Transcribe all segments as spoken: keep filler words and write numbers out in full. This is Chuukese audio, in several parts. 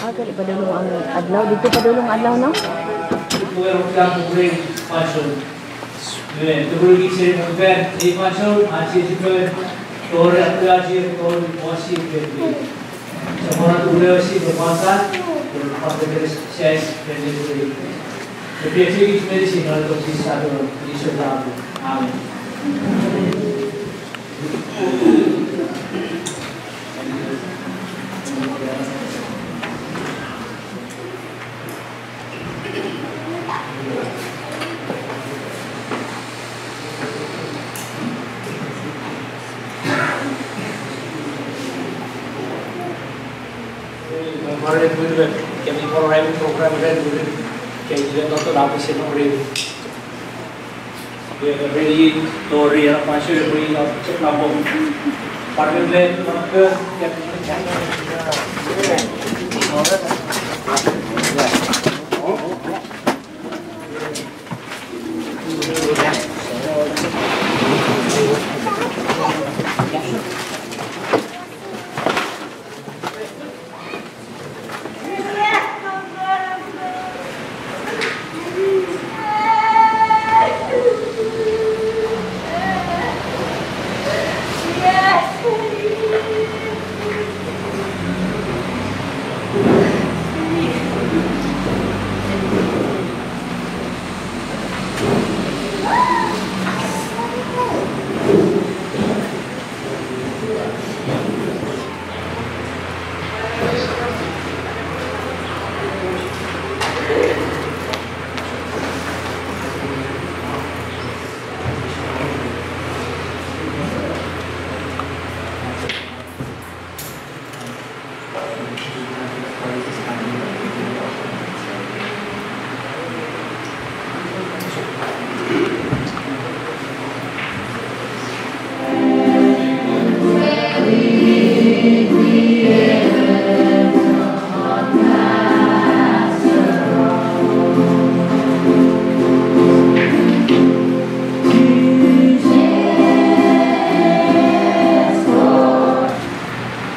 Agari padolong adlau, ditu padolong adlau no? Amen. Mare pun me kemi program, program ren pun kemi ren toto lapu seno ren. Tori ena fansoun epwe ina chok napom. Parmen le, parmen le.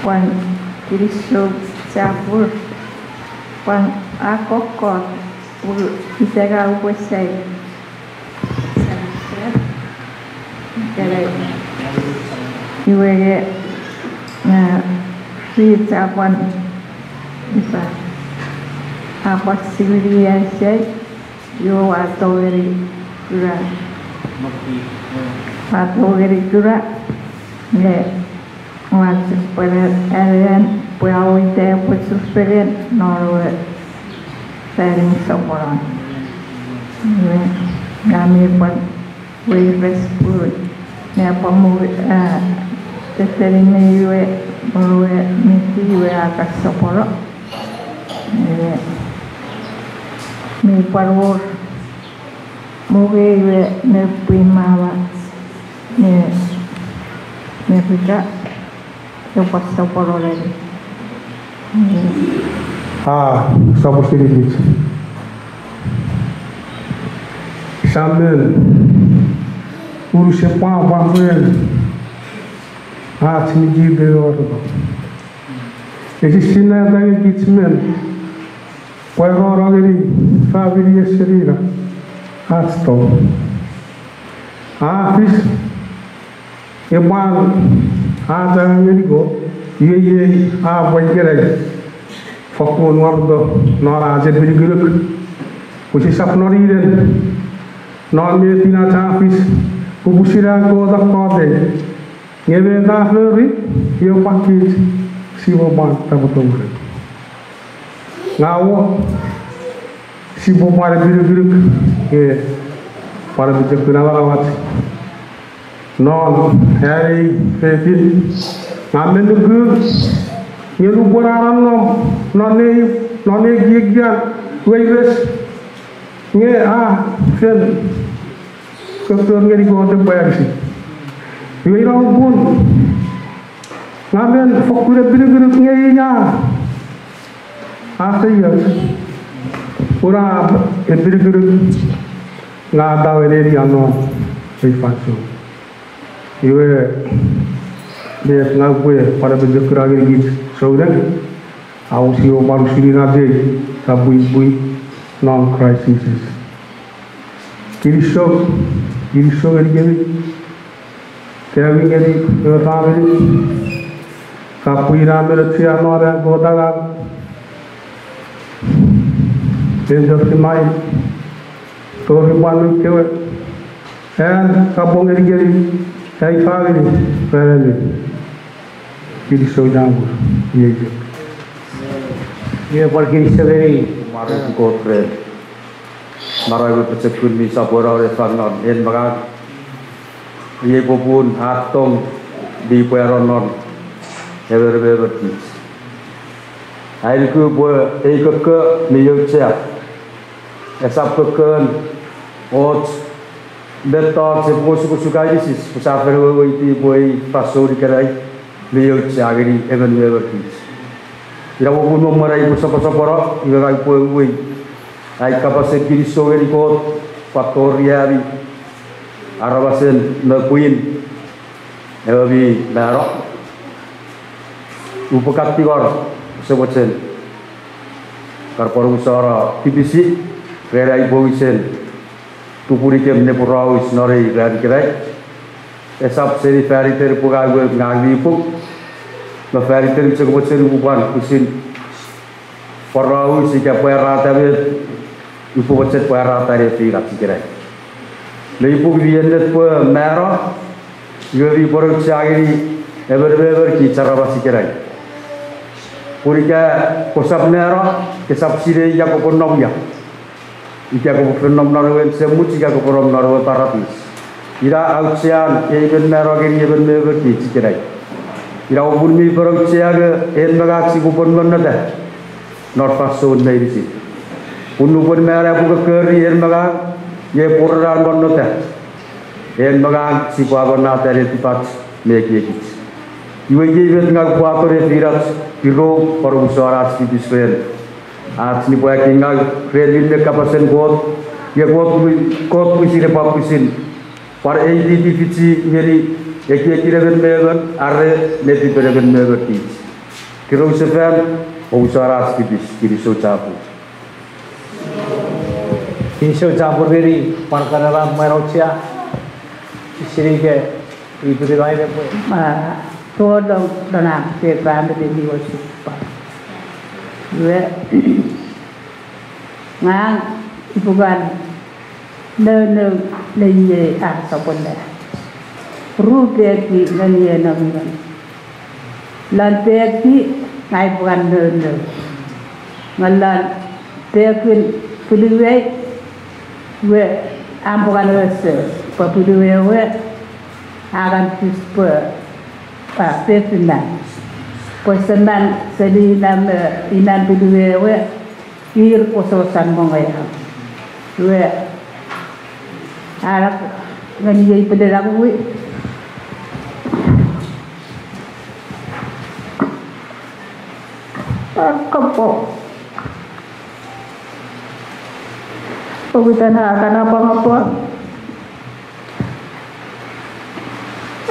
Pwan kilisou chapur, pwan a kokkot, u itega upwe sai. Iwe nge, eh, ri chapwan ifa. Apwan siwini ai sai, iwe ua tongeni kuna. Ua tongeni kuna, nge ua chok pwan anean pwe a uta pwe chufengen non ewe fansoun soponon. Iwe, ngang mi pwan weires pun, nge pwan mu, a, tettenin me iwe, ewe miti iwe a kan sopono. Iwe, mi pwan wor, mugei iwe me pwi mama, me, me rika. Epwe sopono reni. A, sopwe sinikich. Samen, unusen pwapwa ren ach nikiti orto. Esisinna tangekich men, pwe roro ngeni famini esenina ach to. A fis, epwan ach angang ngeni Kot, iwe iei a pwan ikenai. Fakkun waroto non ach epinukunuk. Pwe sisap noninen, non metin ach a fis, pwe pwisin an Kot akkotei. Nge met a fori, iwe pwan kich, sipwe pwan tapwetongeni. Nga wor, sipwe pwan epinukunuk, nge pwan epichokuna manauach. Non, ani, fetin, nga men nuku, nge nupwen a nonnom, non ei, non ei ekiekian, weires, nge a, fen, kokko ngeni Kot epwe anisi. Iwe ina popun, nga men fokkun epinukunuk nge ina, a feioch. Pun a epinukunuk, nga tawe neni a non ei fansoun. Iwe, met nga upwe pwan apochokuna ngenikich souneng, a usi o pwan usun ina chei, sa pwipwi non Kraist Jises. Kinisou, kinisou ngenikemi, kemi ngeni ewe famini, ka pwina men auchea non an Kot angang. Tori pwan kewe, an kapong ngenikemi, ai famini, famini. Kinisou chapur, iei chok. Iwe pwan kinisou ngeni, mwareiti Kot ren manau me pochokun mi sopweno ne fang non en me ngang. Iei popun an tong mi pwano non emon me emon kich. Ai nuku pwe ei kokko mi auchea. Esap kokkon och mettoch epwe osukosuk anisis, pwe sa fen weweiti pwe ei fansoun ikenai mi auchea ngeni emon me emon kich. Ina popun mwen ai upwe soposopono, iwe ngang upwe uwei ai kapasen kinisou ngeni Kot pwan tori ami aramasen me pwin ewe mi mano. Upwe kan tingor, use mochen kan pwan omusano tipisi ren ai upwe wisen tupunikem ne poraus non ei ran ikenai. Esap seni fan iten pwe ngang we ngang mi pung, me fan iten chok mochen upwe pwan pwisin poraus ika pwarata met upwe mochen pwarata nefinach ikenai. Me ipuk mi ennet pwe mano, iwe mi pwan auchea ngeni emon me emon kich aramas ikenai. Pun ika kosap mano, kesap sinei ia kopwe nom ia. Ika kopwe fen nom non ewe semuch, ika kopwe nom non ewe parapis. Ina auchean ei men mano ngeni emon me emon kich ikenai. Ina popun mi pwan auchea nge en me ngang sipwe pwan monnota non fansoun meinisin. Pun nupwen mano epwe kokkori en me ngang, nge pworun an monnota, en me ngang sipwe amonnata netipach me ekiekich. Iwe iei met ngang upwe ato nefinach, kirow pwan omusano ach tipis ren ach nipwakingaw ren minne kapasen Kot, nge Kot pwi-, Kot pwisin epwe pwisin pwan eititifichi ngeni ekiekin emon me emon are netipen emon me emon kich. Kirousefan, omusano ach tipis, kinisou chapur. Kinisou chapur ngeni pwan kana mwan auchea, sinei ika ipini mai me pwe. Ma, tolong donang pe family mi osupwang. Iwe, ngang ipukan nounou ne iei ar sopwele. Ru peki ngeni ei nonginon. Lon peki ngang ipukan nounou. Nge lon pekin pwuluei we am pukan wese pwe pwuluei we a kan fis pwe, a, pekinan. Pwe seman seni inan, e, inan pwuluei we ir ososan mongean. Iwe, a, ngeni ei pwuluei. Ar kapong. Pokiten a kan apwangapwang.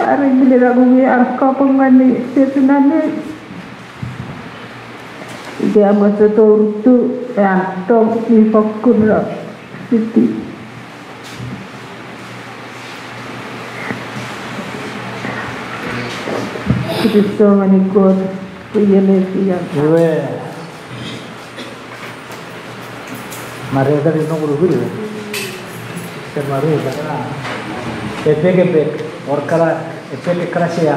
Are mile ra kumi ar kapong ngeni pekinan. Ika mese torutu, e, an tong mi fokkun ra fiti. Kinisou ngeni Kot, pwe iei ne fian. Iwe. Mareta ri nong rukuri. Ken mareta. Epek, epek. Or kara, epek, ekkana sia.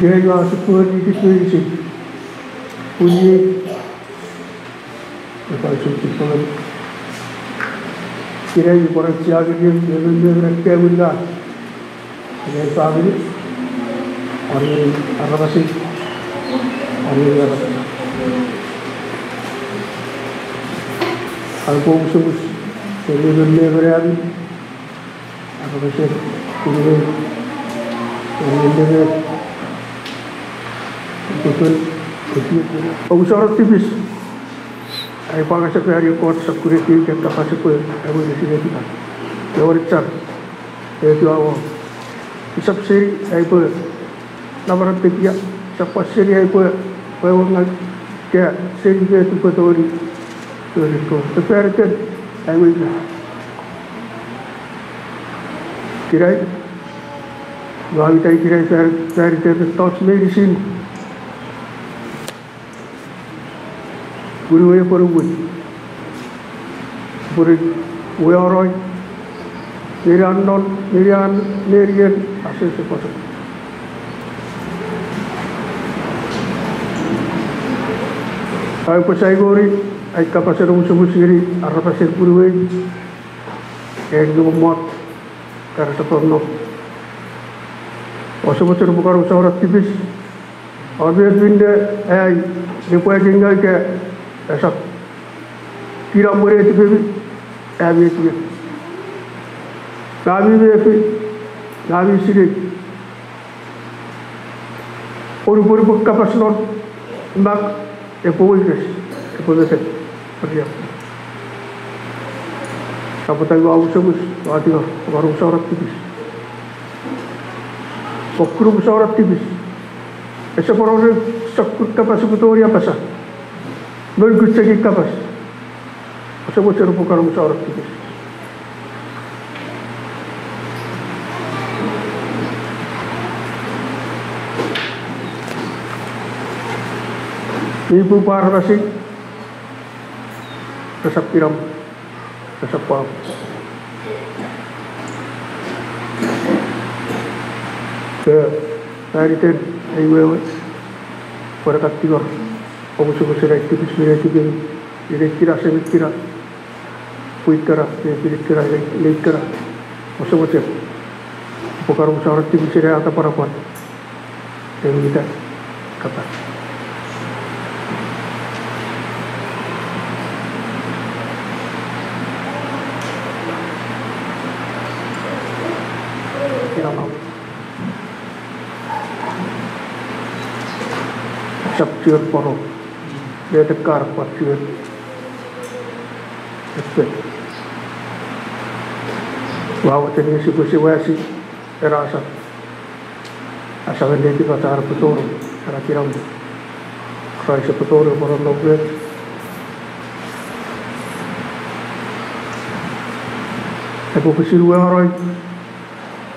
Iwe ikenai ua sipwe nikitwe isin. Pun iei, epwe usun sipwe ngen. Ikenai upwe aucheani ngeni emon me emon ekkewe unungat. Ngeni famini, ngeni aramasin, ngeni aramasin. Aupwe omusomus ngeni emon me emon ami, aramasen, unungat, ngeni emon me emon, ukukun, ekiek, omusano tipis. Ai upwe angasakani Kot sokkun ekiek ika kapas epwe awena sinetipan. Ewe wenechar, etiwa won. Usap seni ai pwe namanam tekia, usap pwan seni ai pwe, pwe ewe ngang ka seni met upwe tongeni, tongeni ko. Te fan iten ai we ika. Kinai, ua uta ikenai fan, fan iten mettoch meinisin. Punuwei epwe nuwei. Pun weoroi, ngeni an non, ngeni an nenien asoso pwoson. Ai upwe sai ngeni ai kapasen omusomus ngeni aramasen punuwei, en nge mommot, kara sopweno. Ouse mochen upwe kan omusano tipis. Ami et minne ai nipwakingaw ika esap kinamwe netipemi, ami et minne. Ngang mi mefi, ngang mi sinei. Onuponupon kapas non mak epwe weires, epwe metek, ariap. Sapata ua omusomus, ua tingor, ua omusano tipis. Fokkun omusano tipis. Ese pwan wor sokkun kapas upwe tongeni apasa. Noun kutsekin kapas. Ouse mochen upwe kan omusano tipis. Mi pwe pwe aramasin, resap kinamwe, resap pwapwa. Ke, fan iten ai wewe, pwe kan tingor omusomusen ai tipis me netipemi, ineikena, semikkena, pwikena, nefineikkena, ineikena. Ouse mochen upwe kan omusano tipis ren ai tapanapan. Teuta, kata. Kinamwe. Sap chiwen poro. Met ekkana pwan chiwen. Epwe. Ua mochen nge sipwe siwasi, ena asap. Asamen netipach ar epwe tonong, ena kinamwe. Kraist epwe tonong pwan non met. Epwe pwisin weoroi,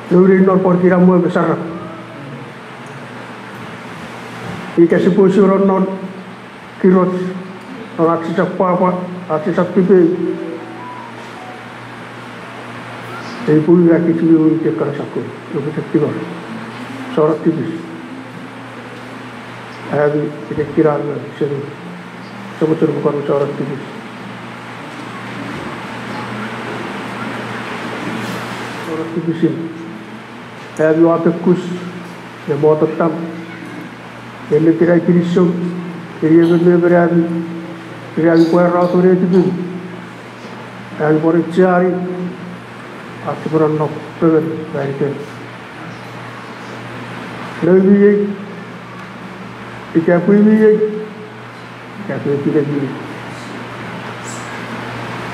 noun ei non pwan kinamwe me saram. Ika sipwe usun non kiroch, non ach sisap pwapwa, ach sisap tipeu. Ei pun ua kich mi witi ekkana sokkun, epwe chok tingor. Omusano tipis. Ami, ite kinamwe, seni. Ouse mochen upwe kan omusano tipis. Omusano tipisin. Ami oua pekkus, ne motottam, ennetin ai kinisou, eni emon me emon ami, eni ami pwarata netipemi, ami pwan aucheani, ach sipwe nonnom fengen fan iten. Noumi ei, ika pwimi ei, ika fefinei mi.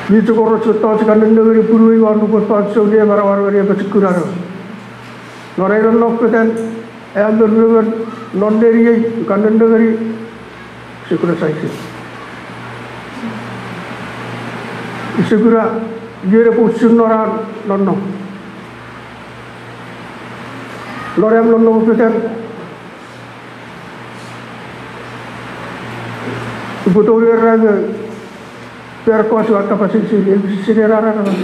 Mi chok och mettoch kan nennengeni punuwei won nupwen fansoun ne manauan me ne apochokuna. Non ai nonnom fetan, am me ruemon non neniei kan nennengeni, use kuna saisin. Use kuna ion epwe usun non an nonnom. Non am nonnom fetan, upwe tongeni era nge, fan ekkoch ua kapas eis, en use sinei ena aramas.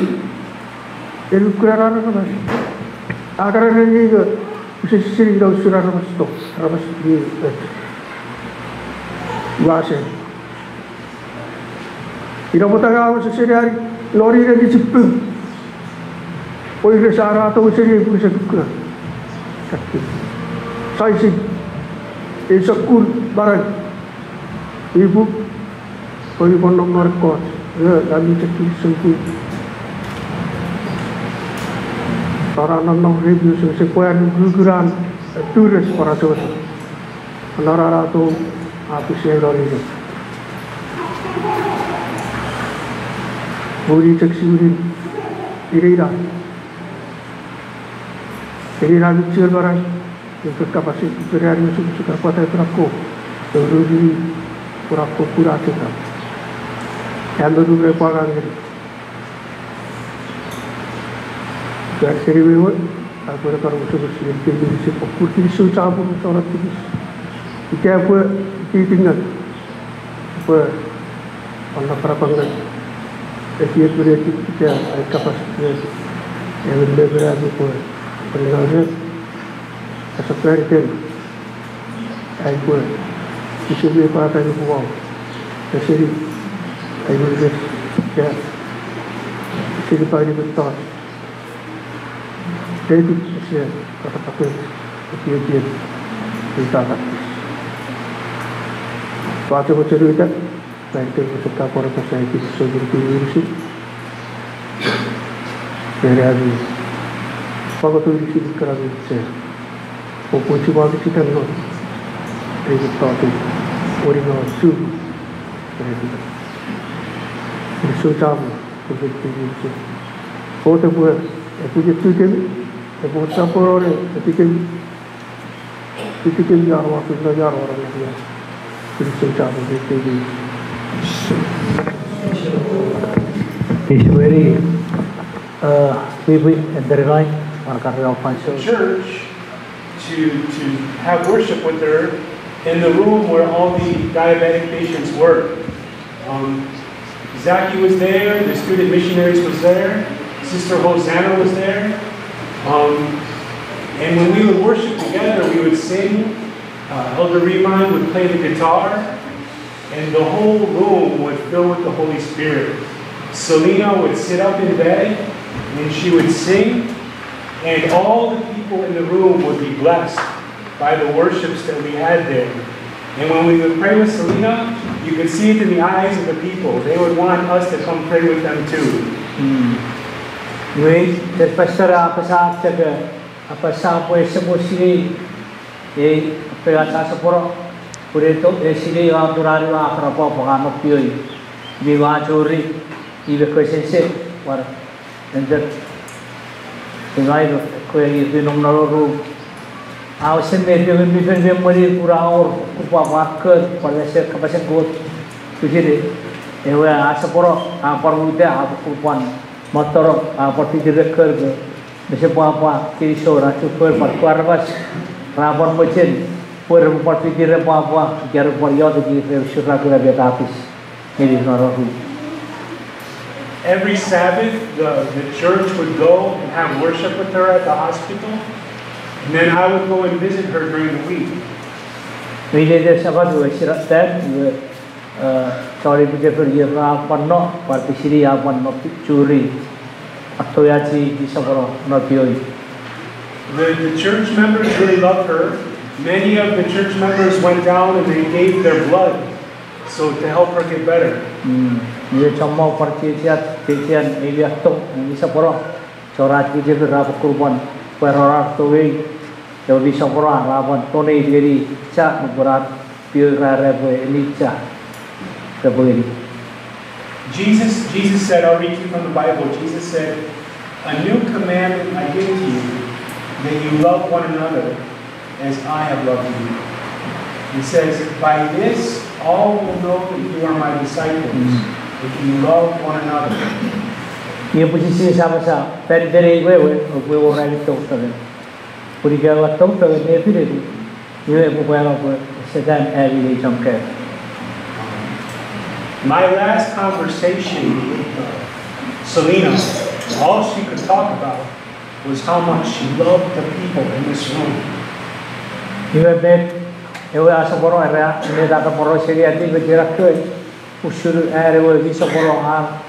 En ua kuna ena aramas. A kan ereniei nge, use sinei ina usun aramas to, aramas mi och. Ua se. Ina pwata ngang use sinei ani, non inen Isip pung. Pwe ira sa ra tong seni ei pun use kukkuna. Saisin. Ei sokkun manau. Ipu. Pwe mi pwan nom non ekkoch. Ina mi chok kinisou pun. Sa ra nonnom repi use, use pwan kukkuna. Tures pwan ach sipwe. Nora ra tong, a pwisin ai non inen. Pun i chok siwinin. Inei na, inei na mi chuen manau, ika kapasen pere ani osukosuk a pwata epwe nakko, e uruni pwe nakko kuna cheta. Ka monu me pwanga ngeni. Ika seni wewe, a pwene kan osukosuk ngeni kemi sipwe pun kinisou chapur me chon tipis. Ika pwe, ika itingan. Pwe, pwan napanapan ngang. Ekiek me netin ika ai kapas netin. Emon me emon ami pwe, pwe ngang. Esap fan iten. Ai pwe, ise mi pwata ai pwe wau. Eseni, ai pwe nges, ika, eseni pwan i mettoch. David ese katapaten ekiekien ita takis. Pwata mochen uta, fan iten mochen ka pwan apasa ai kinisou ngeni kemi meinisin. Ren ami, pwan meinisin kana mi chea. Popun chipwang chiten non. Ei mettoch, wori non su. Ren ita. Kinisou chapur, kinisou chapur. Kot epwe, epwe feitiw kemi, epwe saporono, feitiw kemi, feitiw kemi, arua, feitiw kemi, arua, arua, arua. Kinisou chapur, feitiw kemi. Kinisou ngeni, uh, pwipwi, Elder Elaine, pwan Elder Alfonso. Church to, to have worship with her in the room where all the diabetic patients were. Um, Zaki was there, the student missionaries was there, Sister Hosanna was there. Um, and when we would worship together, we would sing. Uh, Elder Remind would play the guitar, and the whole room would fill with the Holy Spirit. Selena would sit up in bed, and she would sing, and all the people in the room would be blessed by the worships that we had there. And when we would pray with Selena, you could see it in the eyes of the people. They would want us to come pray with them too. Iwe, tet pastor a apasa chok, a apasa pwe ese mo sinei, ei, pwe ach asopwano, pwe eto, e sinei a turari a karapwa pwe a no pioi. Mi wa churi, iwe kwe sense, war, enter. Iwe, kwe ifi nom non room. A wesen me ewe mi fen me mweni pura wor, kupwa pwa kor, pwan ese kapasen Kot, kusini, ewe asopwano, a pwan uta, a pwan motoro, a pwan fiti record, me se pwapwa, kinisou ra chufengen pwan ekkewe aramas, ra pwan mochen, pwe repwe pwan fiti re pwapwa, ika repwe pwan iotek, repwe sura kuna met a fis ngeni nonori. Every Sabbath, the, the church would go and have worship with her at the hospital, and then I would go and visit her during the week. Mei iteiten Sabat we sira tan, we Eh, chon ewe pwichefel ier a pwan no, pwan pisini a pwan no pi-, churi. Atto achi pisoporo no pioi. The, the church members really loved her. Many of the church members went down and they gave their blood, so to help her get better. Mm. Iwe chommong pwan chiechian, chiechian ewe atto, ewe pisoporo. Chon ach pwichefel ra pwan kurupan, pwe ra ra tongei, ewe pisoporo ra pwan tongei ngeni cha, nupwen ra pioi ra era pwe eni cha. Repwe ngeni. Jesus, Jesus said, I'll read you from the Bible. Jesus said, "A new commandment I give to you, that you love one another as I have loved you." He says, "By this, all will know that you are my disciples, if you love one another." Iwe pwisin Jises a apasa, fan iten ei wewe, oupwe wor ami tong fengen. Pun ika oua tong fengen nefinemi, iwe oupwe pwano pwe Setan a eani chon kaeo. My last conversation with, uh, Selena, all she could talk about was how much she loved the people in this room. Iwe met ewe asopwano era, met a tapweno seni ati me chira kewe, usun an ewe pisoporo a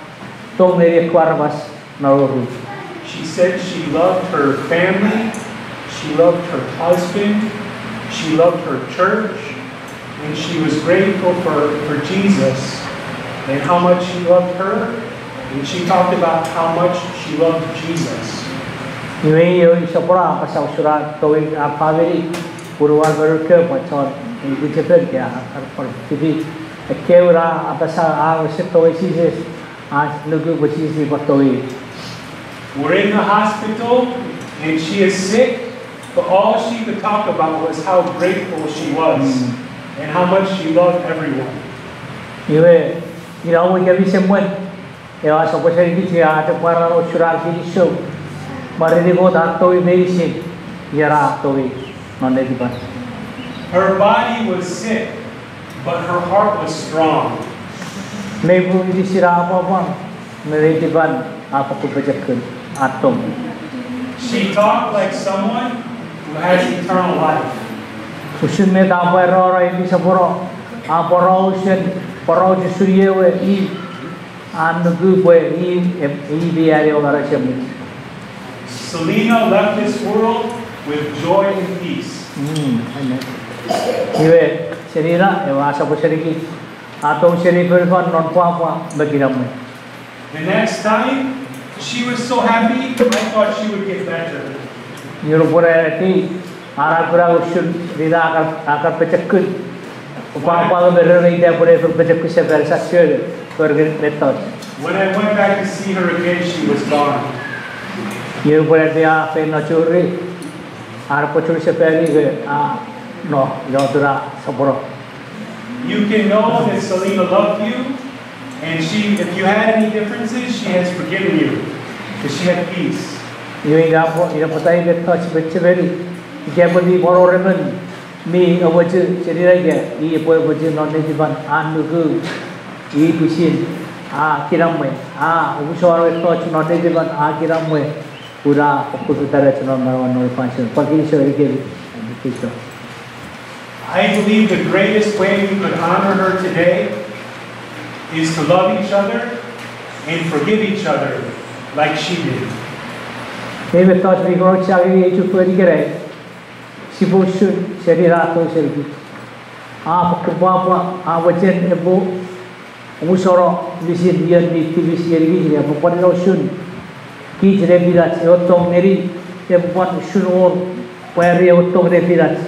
tong ngeni ekkewe aramas non room. She said she loved her family, she loved her husband, she loved her church, and she was grateful for, for Jesus and how much she loved her, and she talked about how much she loved Jesus. Iwe ewe pisoporo a apasa usun an tongei an famini, punuan me ruke pwan chon ewe pwichefel ika a, a, a, fiti ekkewe ra apasa a wesen tongei Jises, a nuku pwe Jises mi pwan tongei. We're in the hospital and she is sick, but all she could talk about was how grateful she was and how much she loved everyone. Iwe, ina we kemi semwen, ewe a sopwoseni kich a chok pwarano suran kinisou, mwareiti Kot a tongei meinisin, iwe ra tongei non netipan. Her body was sick, but her heart was strong. Mei pung inisin a apwapwang, nge netipan a fokkun pochokun, a tong. She talked like someone who has eternal life. Usun met a pwarano Elisaporo, a pwarausen, pwarausen usun ewe i, a nuku pwe i, i mi ani ewe manau esemuch. Selena left this world with joy and peace. Iwe, Selena, ewe a sopwoseni kich, a tou seni fonufan non pwapwa me kinamwe. The next time, she was so happy, I thought she would get better. Iwe nupwen a eti, a kuna usun Selena a kan, a kan pochokun. Pwapwa me rere ita pwe epwe pochokun sefan, sa chiwen fori mettoch. When I went back to see her again, she was gone. Iwe nupwen a eti a feino churi, a pwe churi sefani ke a, no, ina atun a sopweno. You can know that Selena loved you, and she, if you had any differences, she has forgiven you, 'cause she had peace. Iwe ina pwata, ina pwata ika tou sipwe chechemeni, ika pwe mi pwan wor emon mi amochu seni ika, i epwe amochu non netipan, a nuku, i pwisin, a kinamwe, a omusano mettoch non netipan, a kinamwe, pun a fokkun fetanach non manauen non fansoun. Pwan kinisou ngenikemi, kinisou. I believe the greatest way we could honor her today is to love each other and forgive each other like she did. Ei mettoch mi konochangeni ei chufengen ikenai, sipwe usun seni na tou seni kich. A fokkun pwapwa, a mochen epwe omusano misin ion mi tipis ngenikich, epwe pwan ina usun kich nefin ach ewe tong ngeni, epwe pwan usun wor pwari ewe tong nefin ach,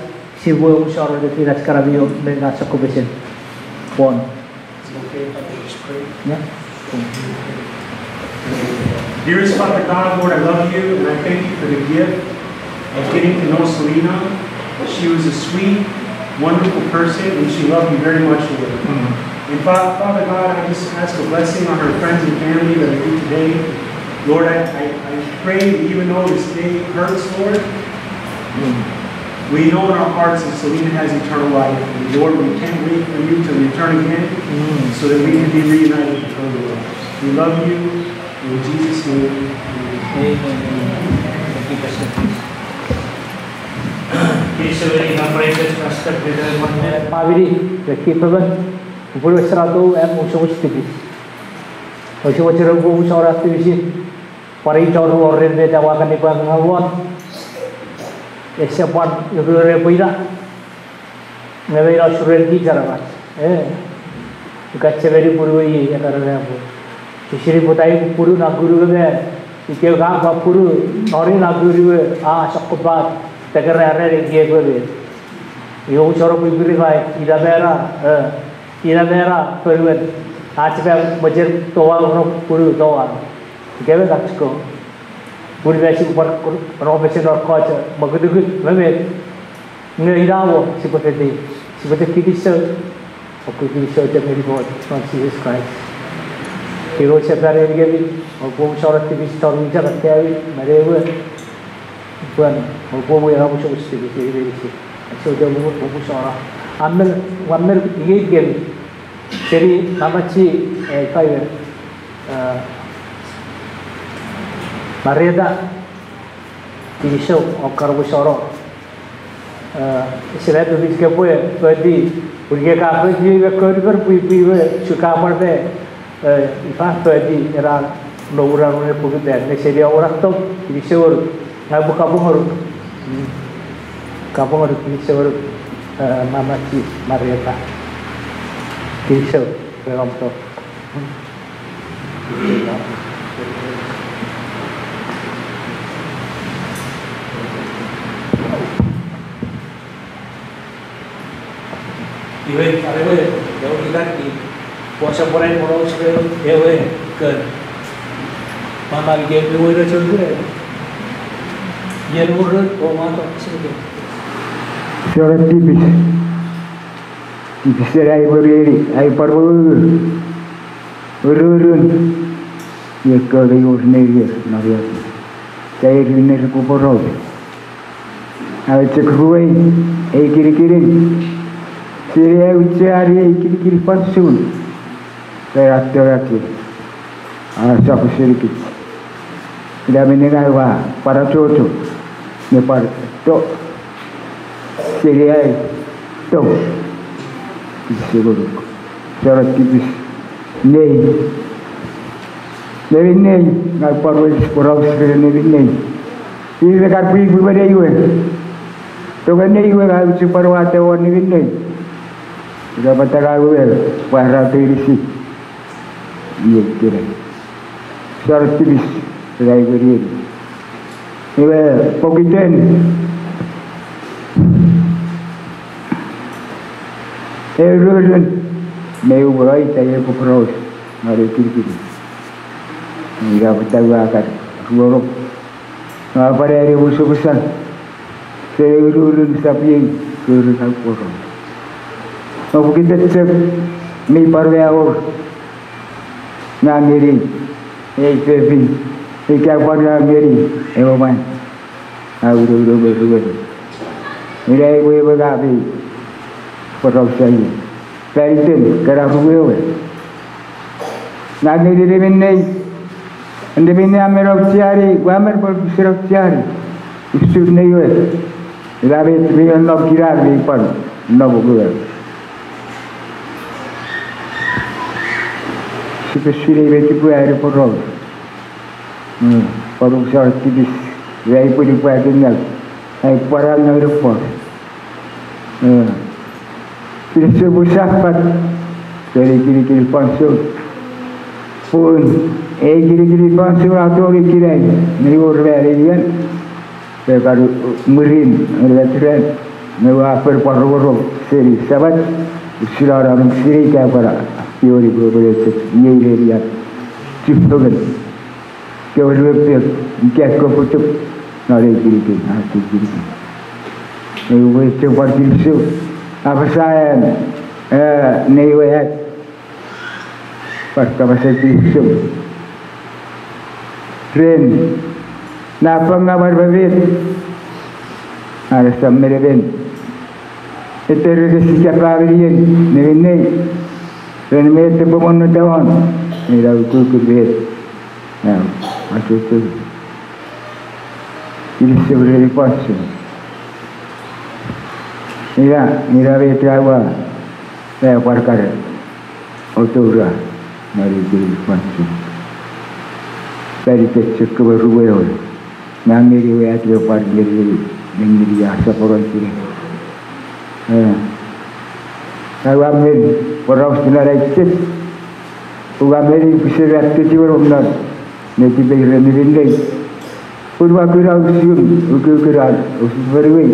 sipwe omusano nefin ach kana mi wor me na sokkofesen. Pwan. Dearest Father God, Lord, I love you, and I thank you for the gift of getting to know Selena. She was a sweet, wonderful person, and she loved you very much, Lord. And Fa-, Father God, I just ask a blessing on her friends and family that are here today. Lord, I, I, I pray that even though this day hurts, Lord, we know in our hearts that Selena has eternal life. And Lord, we can't wait for you to return again so that we can be reunited with her, Lord. We love you. In Jesus' name, amen. Amen. Thank you, Pastor. Kinisou ngeni non pray church pastor, Brother Emmanuel. Famini, the key problem. Upwe wesen atu am omusomus tipis. Ouse mochen upwe omusano tipisin. Pwan ei chon wor ren met aua kan nipwakingawon. Ese pwan urure pwina. Nge mei no suren kich aramas. E, ika chechemeni punuei e kararapo. Sisini pwata i pupunu na kunu me, ika ka pupunu noni na kunu e, a sokkopat, tekera ren ekiek we me. Iwe omusano pwipwiri mai, ina mena, e, ina mena ponuen, ach me mochen toau no pupunu toau. Ika me kachiko. Pun me sipwe pwan ro mesen ro kocho, mokutukut, me me. Nge ina mo, sipwe fiti, sipwe chok kinisou, o kinisou chok ngeni Kot, non Jises Kraist. Kinisou sefan ngenikemi, oupwe omusano tipis chon wichar akkaewin, me newe, pwan, oupwe wena omusomus tipis ngeni meinisin. Ach sipwe chok omusano. Amen, amen, iei kemi. Seni mamachi, e, faiwe, e, Marieta, kinisou, o kar omusano. E, ese na tufich kopwe foti, pun ika ka foti me kori pwe pwipwi we, su ka pwan me, e, ifa foti, era no ura rune pukuta, nge seni awora tok, kinisou ngonuk, ngang upwe kapong ngonuk. Kapong ngonuk, kinisou ngonuk, e, mamachi Marieta. Kinisou, ren om tok. Iwe, are we, ewe kikaki, pwosapwonen poraus ewe, ewe, kon. Mama, ike mi wene chokure. Ien wurun o mato seke. Sora tipis. Tipis ena ai werieri, ai parweu. Ururun. Ieko mei wor nerier, nariati. Kairi neri kuporou. Awe chok ruei, ei kinikinin. Seni ai ucheani ei kinikinin fansoun. Pera torati. A, sap senikich. Ina minne ngang ua pwan achocho. Ne pwan to. Seni ai to. Tipis senikich. Sora tipis. Nei. Neminnei, ngang pwan weires poraus ren neminnei. Ire kan pwipwi me nei we. Tongen nei we ngang uche pwan wata won neminnei. Ina pwata ngang we, pwan ra teirisi. Iei kene. Sora tipis, ren ai werieri. Iwe, pokiten. Eururun, me uwei ta iei kuporous, ngare kirikiri. Ina pwata ua kan, ruorop. Nga pwan ani musukusan. Se ururun sap iei, ururun kuporous. Nga pokiten chok, mi pwan we aor. Nga ngeni, ei fefin, ika pwan nga ngeni, ewe mwan. A uno uno me ruwe. Ina ewe ewe nga mi, poraus aie. Fan iten, kana ruwe ewe. Nga ngeni neminnei, neminnei a men aucheani, ua men pwan pwisin aucheani. Usun nei we. Ina met mi nom kinan mi pwan nom ukue. Sipwe sinei met upwe ani poraus. Mm, pwan usa tipis, ua ipwe nipwakingaw, ai pwan angang repwe. Mm. Kinisou pwe safat, seni kinikinin fansoun. Pun, ei kinikinin fansoun a tori ikenai, mei wor ran enian. Pwe kan mwirin, ren met ran, me ua fen pwan rongorong seni Sabat, usun anon sinei ika pwan, ioni pwe pwe chok, iei nenian, chufengen. Kewe ruepek, ika kewe futuk, non ei kinikin, a kinikin. Ewe chok pwan kinisou, apasa an, e, nei we at, pwan kapasen kinisou. Ren, na pwan nga pwan pepet, are sam menemen. Ete rekesi ika family en, neminnei, ren met epwe monno tawon, ina ukukun met. Ngang, achocho. Kinisou ren ei fansoun. Ina, ina met aua, e, pwan kare. Otoura, nari kei fansoun. Pari kechok kewe ruwe ewe. Ngang ngeni ewe at we pwan ngeni, ngeni a saporo ikine. E. Aua men, poraus tina ra ichek. Ua men pwisin ra techiwen om non. Netipei ren neminnei. Pun ua kuna usun, ukukun an, usun fonuei.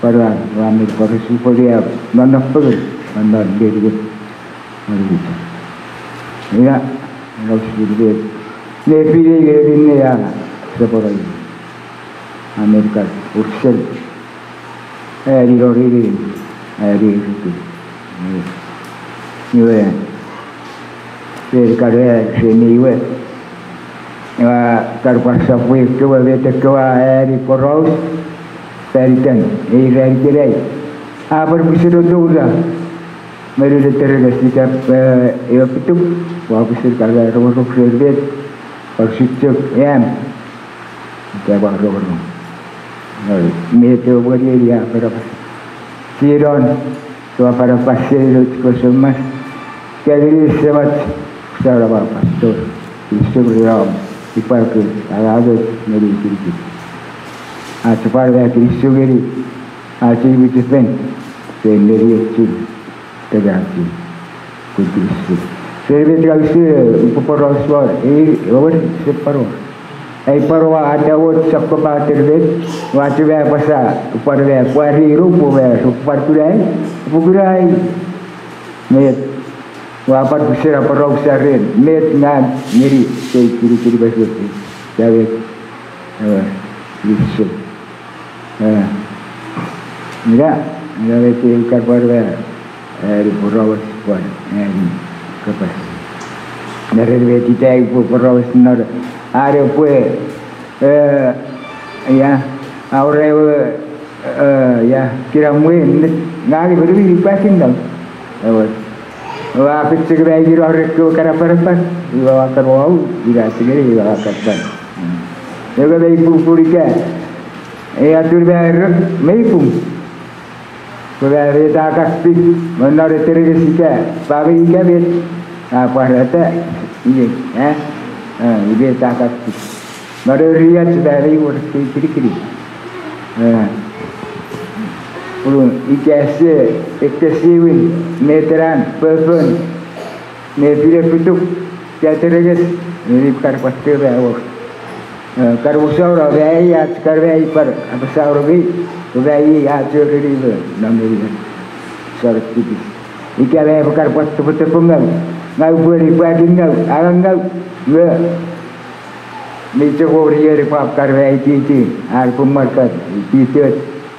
Pwan ua men pwan usun fonuei, non nafengen, non non neniwen. Ina, ina usun met. Nefinei nge neminnei a, saporo. Amerika, ursel. Aeni loriri, aeni riti. Iwe, ren kare, ren iwe. Iwe, kar pwan sapwe kewe, met kewe, aeni poraus, panitan, ei ran ikenai. A pwan pwisin otoura, me rune terenges ika, e, ewe fituk, ua pwisin kare rongorong ren met, pwan suchok, eam. Ika pwan rongorong. Oi, met ewe pwenieni a panapas. Sinon, ua panapas seni nouch kewe soumas. Kemini semach, sa ura panapas to. Isum riom, ipwaki, angangoch, ngeni kinikin. Ach pwan ua kinisou ngeni, ach ei mwichefen, ren neni echun. Tegachi, kutusu. Seni met ka usu, upwe poraus won, ei, ewer, se paro. Ei paro a ata wot sokko pater met, ua chuma apasa, upwe pwan me, pwari ru, upwe me, upwe pwan kunai, upwe kunai. Met, Ua pwan pwisin aporausa ren met ngang ngeni sei kinikinin me soti. Ika met, eh, Lipsop. Eh, ina, ina met ei kan pwan ma, eh, ni poraus pwan, eh, ni kapas. Neren met ita ei pwe poraus non, are pwe, eh, ia, aure, eh, ia, kinamwe, ngang iwe mi pwakin ngang. Ewe. Ua pitsek me iro rek kana parapan, iwe ua kan wau, ina singeni iwe ua kan pan. Ewe mei pupun ika, e atun me rek mei pung. Pwe met a kan pik, me non eterenges ika, pwe mei ika met, a pwarata, iei, eh? Eh, iwe met a kan pik. Mano riach pwe mei wor kei kinikinin. Eh, pun ika ese, ekkesiwin, meteran, fofon, me fine futuk, ika terenges, neni kar pwan te me wor. Eh, kar pwan saura, me ei ach kar me ei pwan, apasa ura mei, me ei ach ura neni me, non neni me. Sor tipis. Ika me pwan kar pwan topotopongau, ngau pwe ni pwakin ngau, angang ngau, nge. Mi chok wor ieri pwap kar me aititi, ar pun mwan kan, ititi,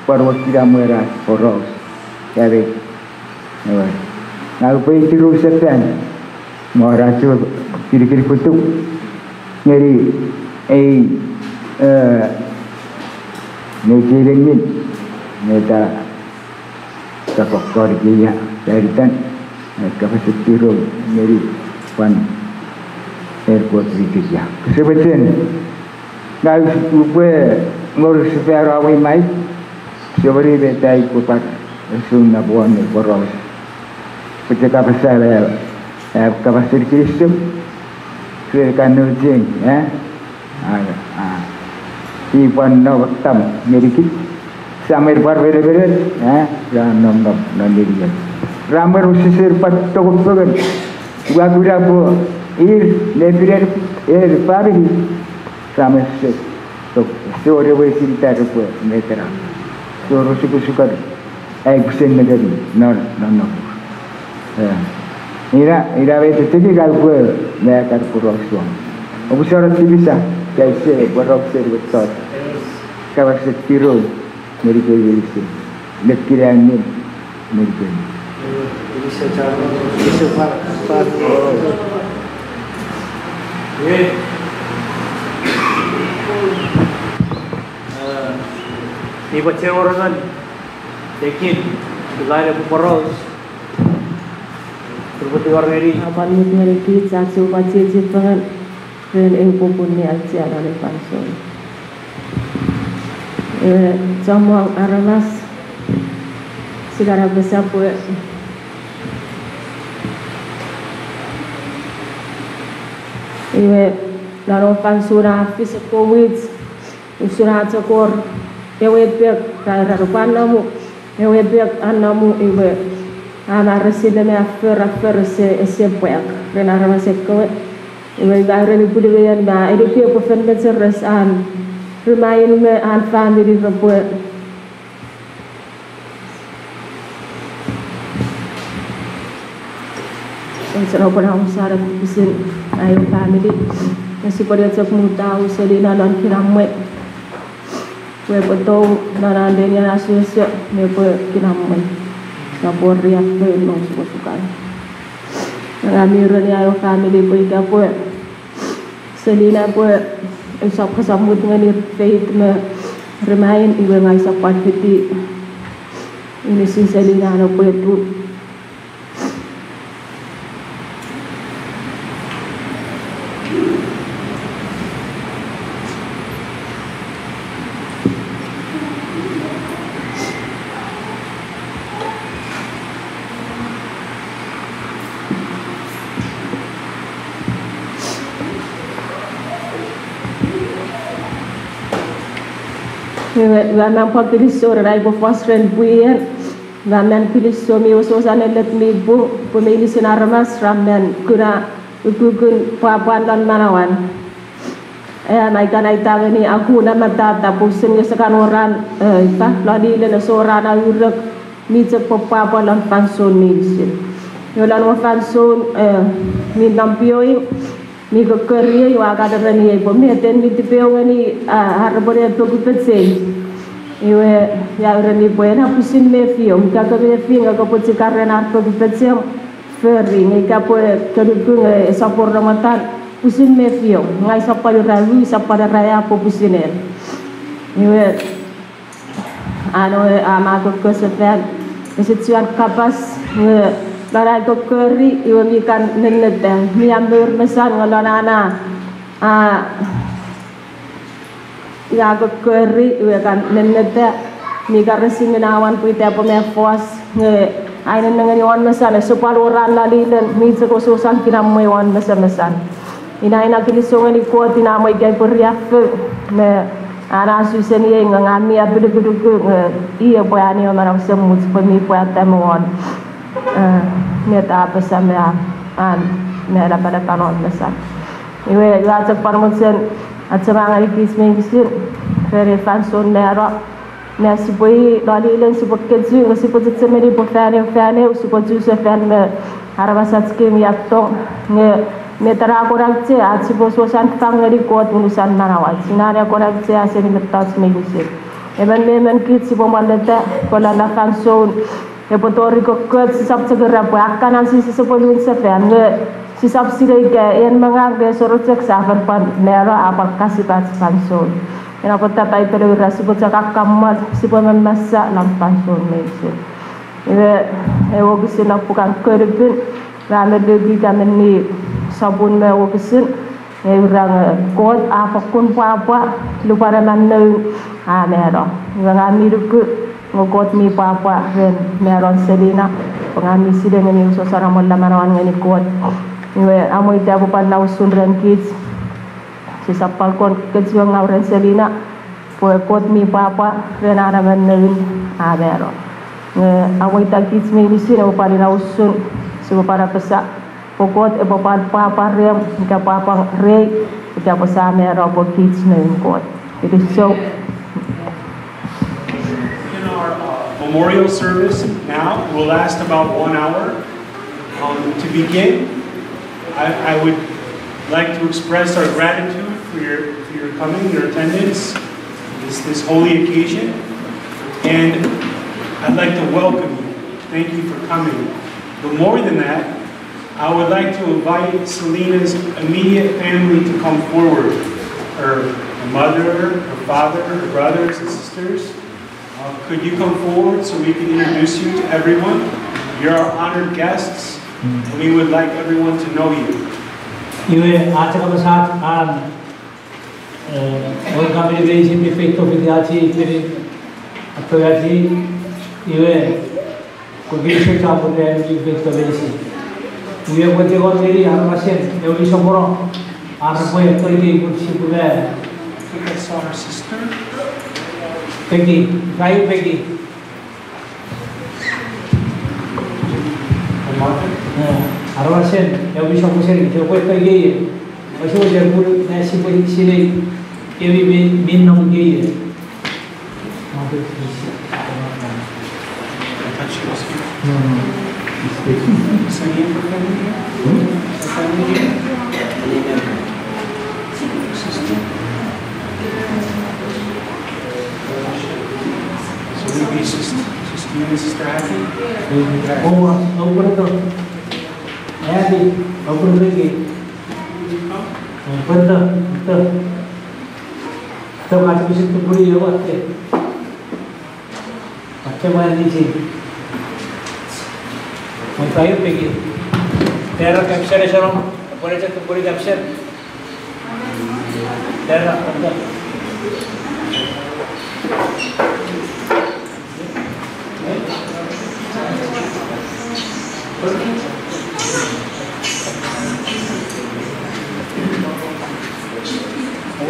pwan wor kinamwe ra, poraus. Kare, ewe. Ngang upwe itiru sefan, mwo ra chok kinikinin futuk, ngeni ei, eh, ne kinengin, ne ta, ta kokkori keia, ta eritan, eh, kapasen tiro, ngeni, pwan, er Kot rikisia. Kose mochen, ngang upwe ngonuk sefan ra wi mai, sefani met ai upwe pwan, usun na pwan ne poraus. Pwe te kapas are, eh, kapasen kinisou, se kan no change, eh? A, a. I pwan no tam ngenikich. Samen pwan menemenen, eh? Ra nom nom non nenian. Ra mwer usisir pwan tokopungen. Ua kuna pwe ir nefiner, er famini. Samen se, tok, se wor ewe sinita repwe metera. Se wor osukosukan. Ai pwisin nengeni, non, non, non. Eh. Ina, ina met chok ika upwe, me kan poraus won. Oupwe sor tipis, ika ese, poraus seni wet sot. Kapasen tiro, ngenikemi meinisin. Met kiriangen, ngenikemi. Eh, iwe che orangan, tekin, ulaine poporaus, turbuti orgeri. Apan mut ngeni kich ach sipwe chiechi fengen, ren eu popun ne auchea non ei fansoun. Ewe, chommong aramas, sia kan apasa pwe, iwe, non ei fansoun a fis ekkoch wik, usun a chok wor ewe pek, ra, ra, ra pwan nomu, ewe pek a nomu, iwe, a marasin me a for, a for ese, ese pwak, ren aramas ekkewe. Iwe, iwe, ren ipwini me an ma, eni pwe epwe fen mecheres an, remain me an famini repwe. Ese no pwan ausa ren pwisin ai famini. Ese pwan chok muta usun ina non kinamwe. Pwe epwe tou non an nenian asoso, me pwe kinamwe. Epwe riaffou non sukosukan. Ngang mi ureni ai famini pwe ika pwe Selina pwe usap kosap mut ngeni Faith me remain iwe ngang usap pwan fiti inisin Selina no pwe tu. Iwe, iwe, a men pwan kilisou ren ai pwe fos ren pwiir. Iwe, a men kilisou mi wesewesen ennet mi pung, pwe meinisin aramas ra men kuna ukukun pwapwan non manauan. Ea, mai kan aita ngeni a kuna matata pwe usun nge ese kan wor an, eh, ifa, lon ilen ese wor an aurek, mi chok pwapwa lon fansoun meinisin. Iwe lon ewe fansoun, eh, mi nom pioing, mi kokkori ei, iwe a kan ereniei pwe met en mi tipeeu ngeni, ah, ar repwe ne pokupechei. Iwe, ia ureni pwe ena pwisin mefiom, ika ke mefi nge kopwe chikar ren ar pokupechem, fori, nge ika pwe ke nuku nge esap wor namotan, pwisin mefiom, ngang usap pwan ura wu, usap pwan ura ia pwe pwisin en. Iwe, An we a ma kokkosefan, ese chiwen kapas, nge lon ai kokkori, iwe mi kan nenneta, mi a mour mesan, nge lon an a, a, ia kokkori, iwe kan nenneta, mi kan resi mina won pwita pwe me fos, nge ai nennengeni won mesan, ese pwal wor an lalilen, mi chok ososan kinamwe won mesemesan. Ina ina kinisou ngeni Kot ina mwo ika pwe riaffou me an a su seniei nge ngang mi apilupiluku nge i epwe ani ewe manau esemuch pwe mi pwata me won, eh, met a apasa me a, an, me lapalapan won mesan. Iwe, iwe a chok pwan mochen achema ngeni kich meinisin ren ei fansoun mano. Nge sipwe i lalilen sipwe kechiw, nge sipwe chechemeni pwe fan eu, fan eu, sipwe chusefan me aramas ach kei mi attong, nge met ena kon auchea, ach sipwe sosan fang ngeni Kot unusan manauach. Ina ena kon auchea seni mettoch meinisin. Emon me emon kich sipwe monneta, pwe lon ena fansoun epwe tori kokkoch, sisap chok era pwe akkanan Jises epwe niwin sefan, nge sisap sinei ika en me ngang me soro chok sia fen pwan mano a pwan kasipach fansoun. Ina pwata Paipen era sipwe chok akkamwal, sipwe mamasa lon fansoun meinisin. Iwe, ewe wokisin non pukan Konupin, ra men luki ika menni sopun me wokisin, nge ura nge Kot a fokkun pwapwa, lupwen emon noun a mano. Iwe ngang mi luku nge Kot mi pwapwa ren manon Selina, pwe ngang mi sinei nge mi sosan amolata manauan ngeni Kot. Iwe amwo ita pwe pwan na usun ren kich, sisap pwal kon kechiw ngau ren Selina, pwe Kot mi pwapwa ren an emon noun a mano. Nge amwo ita kich meinisin epwe pwal ina usun, sipwe pwal apasa, pwe Kot epwe pwal pwapwa rem, ika pwapwa rei, ika pwe sa mano pwe kich noun Kot. It is so. In our, uh, memorial service now, will last about one hour. Um, to begin, I, I would like to express our gratitude for your, for your coming, your attendance, this, this holy occasion. And I'd like to welcome you. Thank you for coming. But more than that, I would like to invite Selena's immediate family to come forward. Her, her mother, her father, her brothers and sisters. Uh, could you come forward so we can introduce you to everyone? You're our honored guests, and we would like everyone to know you. Iwe, a chok kapas ach an, eh, welcome invitation mi feito fiti ach, peni, ato ach, iwe, Ko kinisou chapur ren mi feito meinisin. Iwe pwe tingor ngeni aramasen ewe mi sopono, ar repwe tori kei pun sipwe ma. Peki, rai Peki. Eh, aramasen ewe mi sopono seni, sipwe tori kei. Osi pwe sipwe, na sipwe sinei kemi mi, mi nom kei. Atte mwan nichi. Mwen paio Peki. Tera caption e sono. Pwene chok pwene caption. Tera, tera.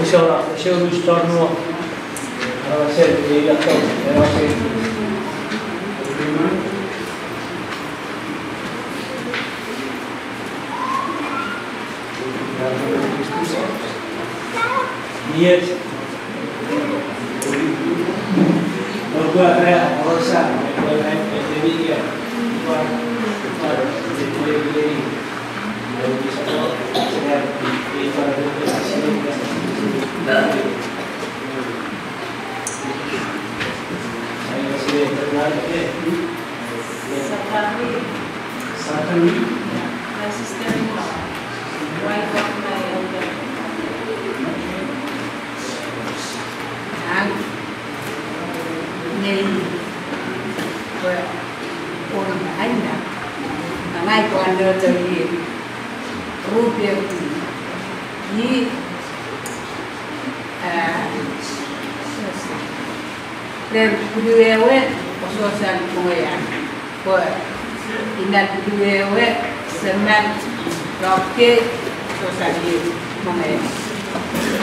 Usa, usa, usa, no. Yes. Saturday? Yeah, my sister-in-law, wife of my elder. Ang nei we on aina. Angai pwan noto i rupe i, ah, ren punuei we ososan mongean. Pwe ina punuei we seman, rokke, ososan i mongean.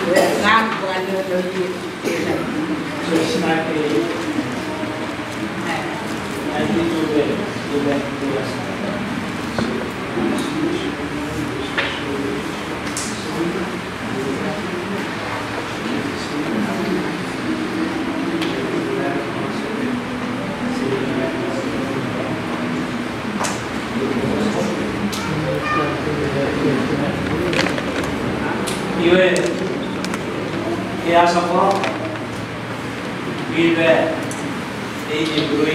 We ngang pwan nono i. So it's not a, I need to be, to be, to be. Iwe, ia sokoro, iwe, ei, iwe,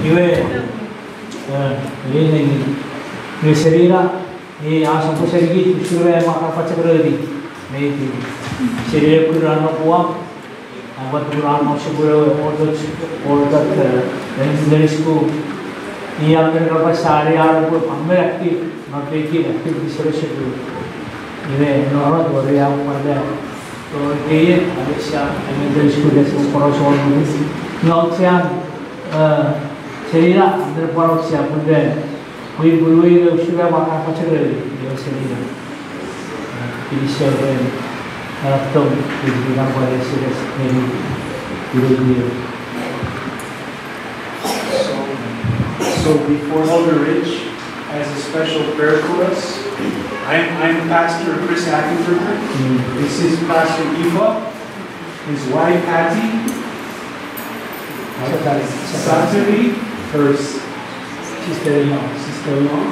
iwe, eh, iwe, iwe, Selina, e, a sopwe seriki, usun we ma ka pachak roti, me iti. Selina kuna no kuwa, a, wat kuna no sukun we, ortot, ortot, eh, elementary school. Ia kena kapas sari aro pwe amen active, non pekin active research group. Iwe, no rot, wori au pwata. So, iwe, Alexia, elementary school, that's the first one. No, Alexia, eh, Selina, amen pwan Alexia, pun we, Pwi punuei we usun we ma ka pachak roti, iwe Selina. Kinisou ren, eh, tong, kinisou ren pwan Selina, eh, iwe, iwe. So, so before Elder Rich has a special prayer for us, I'm, I'm Pastor Chris Ackenberger. Mm. This is Pastor Eva. His wife, Patty. Satari. Satari, her s-, sister-in-law. Sister-in-law.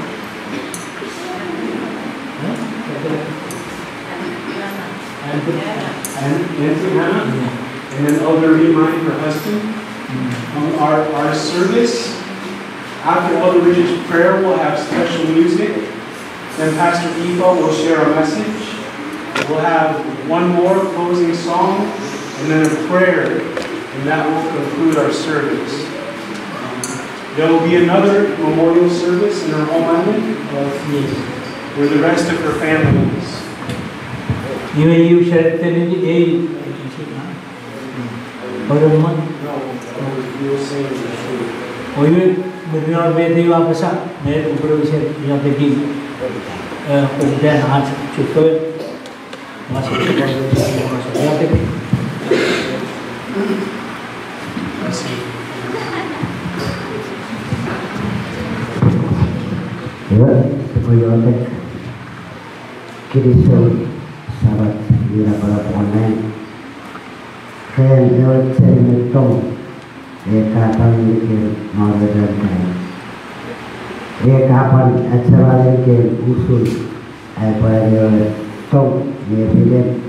Huh? And, and Auntie Hannah. Yeah. And then Elder Remine, her husband. Mm. Um, our, our service, after Elder Rich's prayer, we'll have special music. Then Pastor Eva will share a message. We'll have one more closing song and then a prayer, and that will conclude our service. There will be another memorial service in her home island, uh, where the rest of her family is. Iwe, iwe, share, tell me, eh, Oro mwan. Oiwe, mwirin aro met ei ua apasa, me upwe use iotekin, eh, poputan ach chufengen. Mas chufengen, mas iotek. Iwe, sipwe iotek. Kinisou Sapat mi napanap won nang. Ren ewe chenin tong, e kapwan ngenikem non iten kan. E kapwan achema ngenikem usun ai pwan ewe tong mi pin.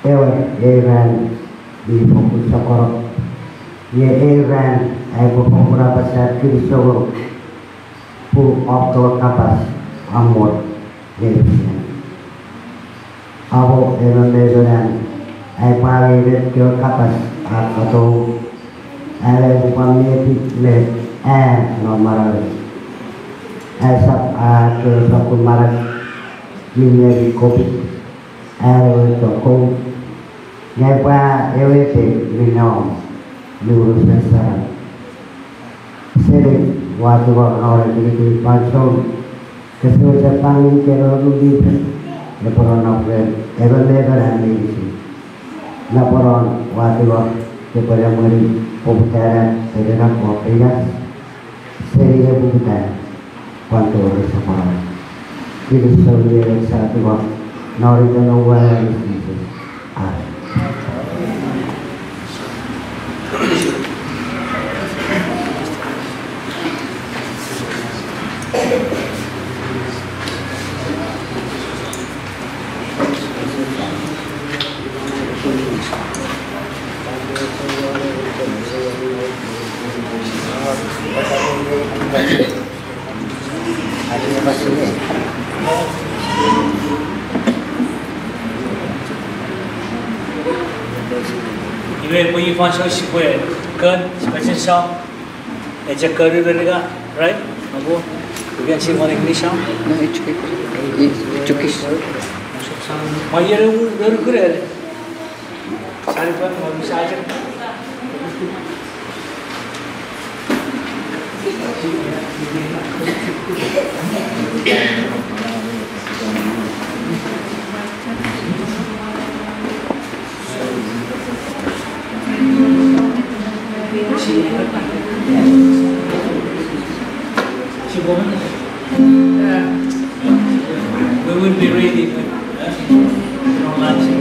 Ewe ei ran mi fokkun sokkun. Nge ei ran ai pwe fokkun apasa kinisou pun oupwe kapas amor ngeni. Amo emon me emon an ai pwan angei met kewe kapas a katou, an ai pwan mefi me a no manau. Aisap a kewe sokkun manau mi ngeni kopit, a ewe sokkun. Nge pwe ewe te mi nom, mi unusen saram. Seni ua tingor non kinikinin fansoun, kese mochen fangeni kenono mi pin, epwe nonnom ren emon me emon an meinisin. Napanapan ua tingor, kepwe emweni poputan an ena kopingas. Seni ewe poputan, pwan tori soponon. Kinisou, iei sa tingor non iten Noun we Jises. Amen. Pwe pwe ifa so sipwe kon, sipwe chok song. Echok kon me ika, right? Apo, we can sing one English song. No, it's okay. It's okay. Maiere u, u, u, u, sari pwe, mo, mi saje. We will be reading, uh, from Matthew.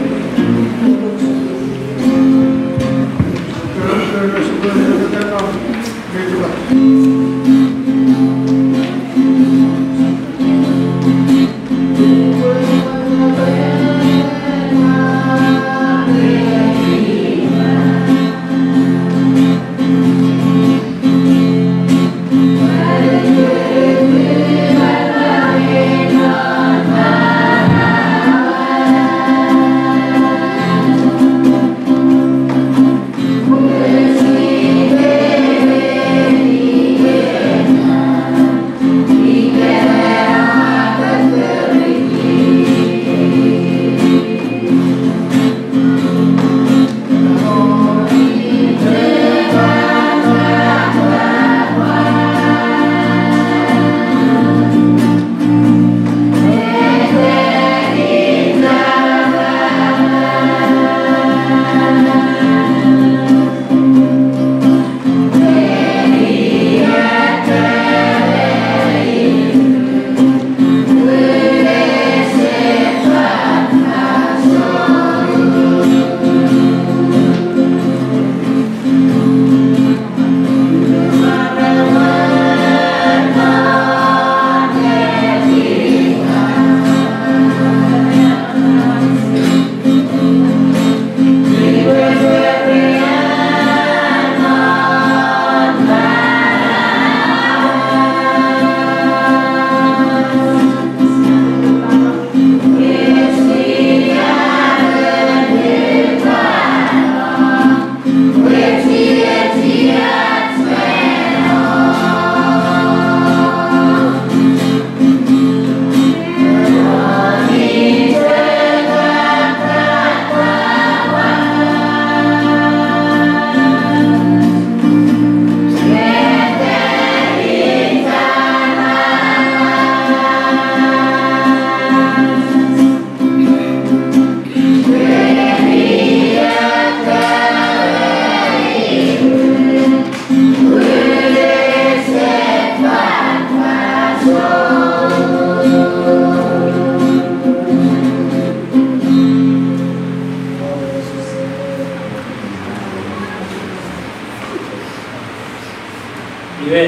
Iwe,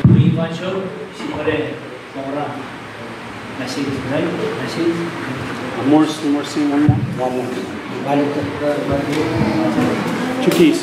iwe, iwe, iwe, iwe, iwe, Morse, Morse, one more. One more. Two keys.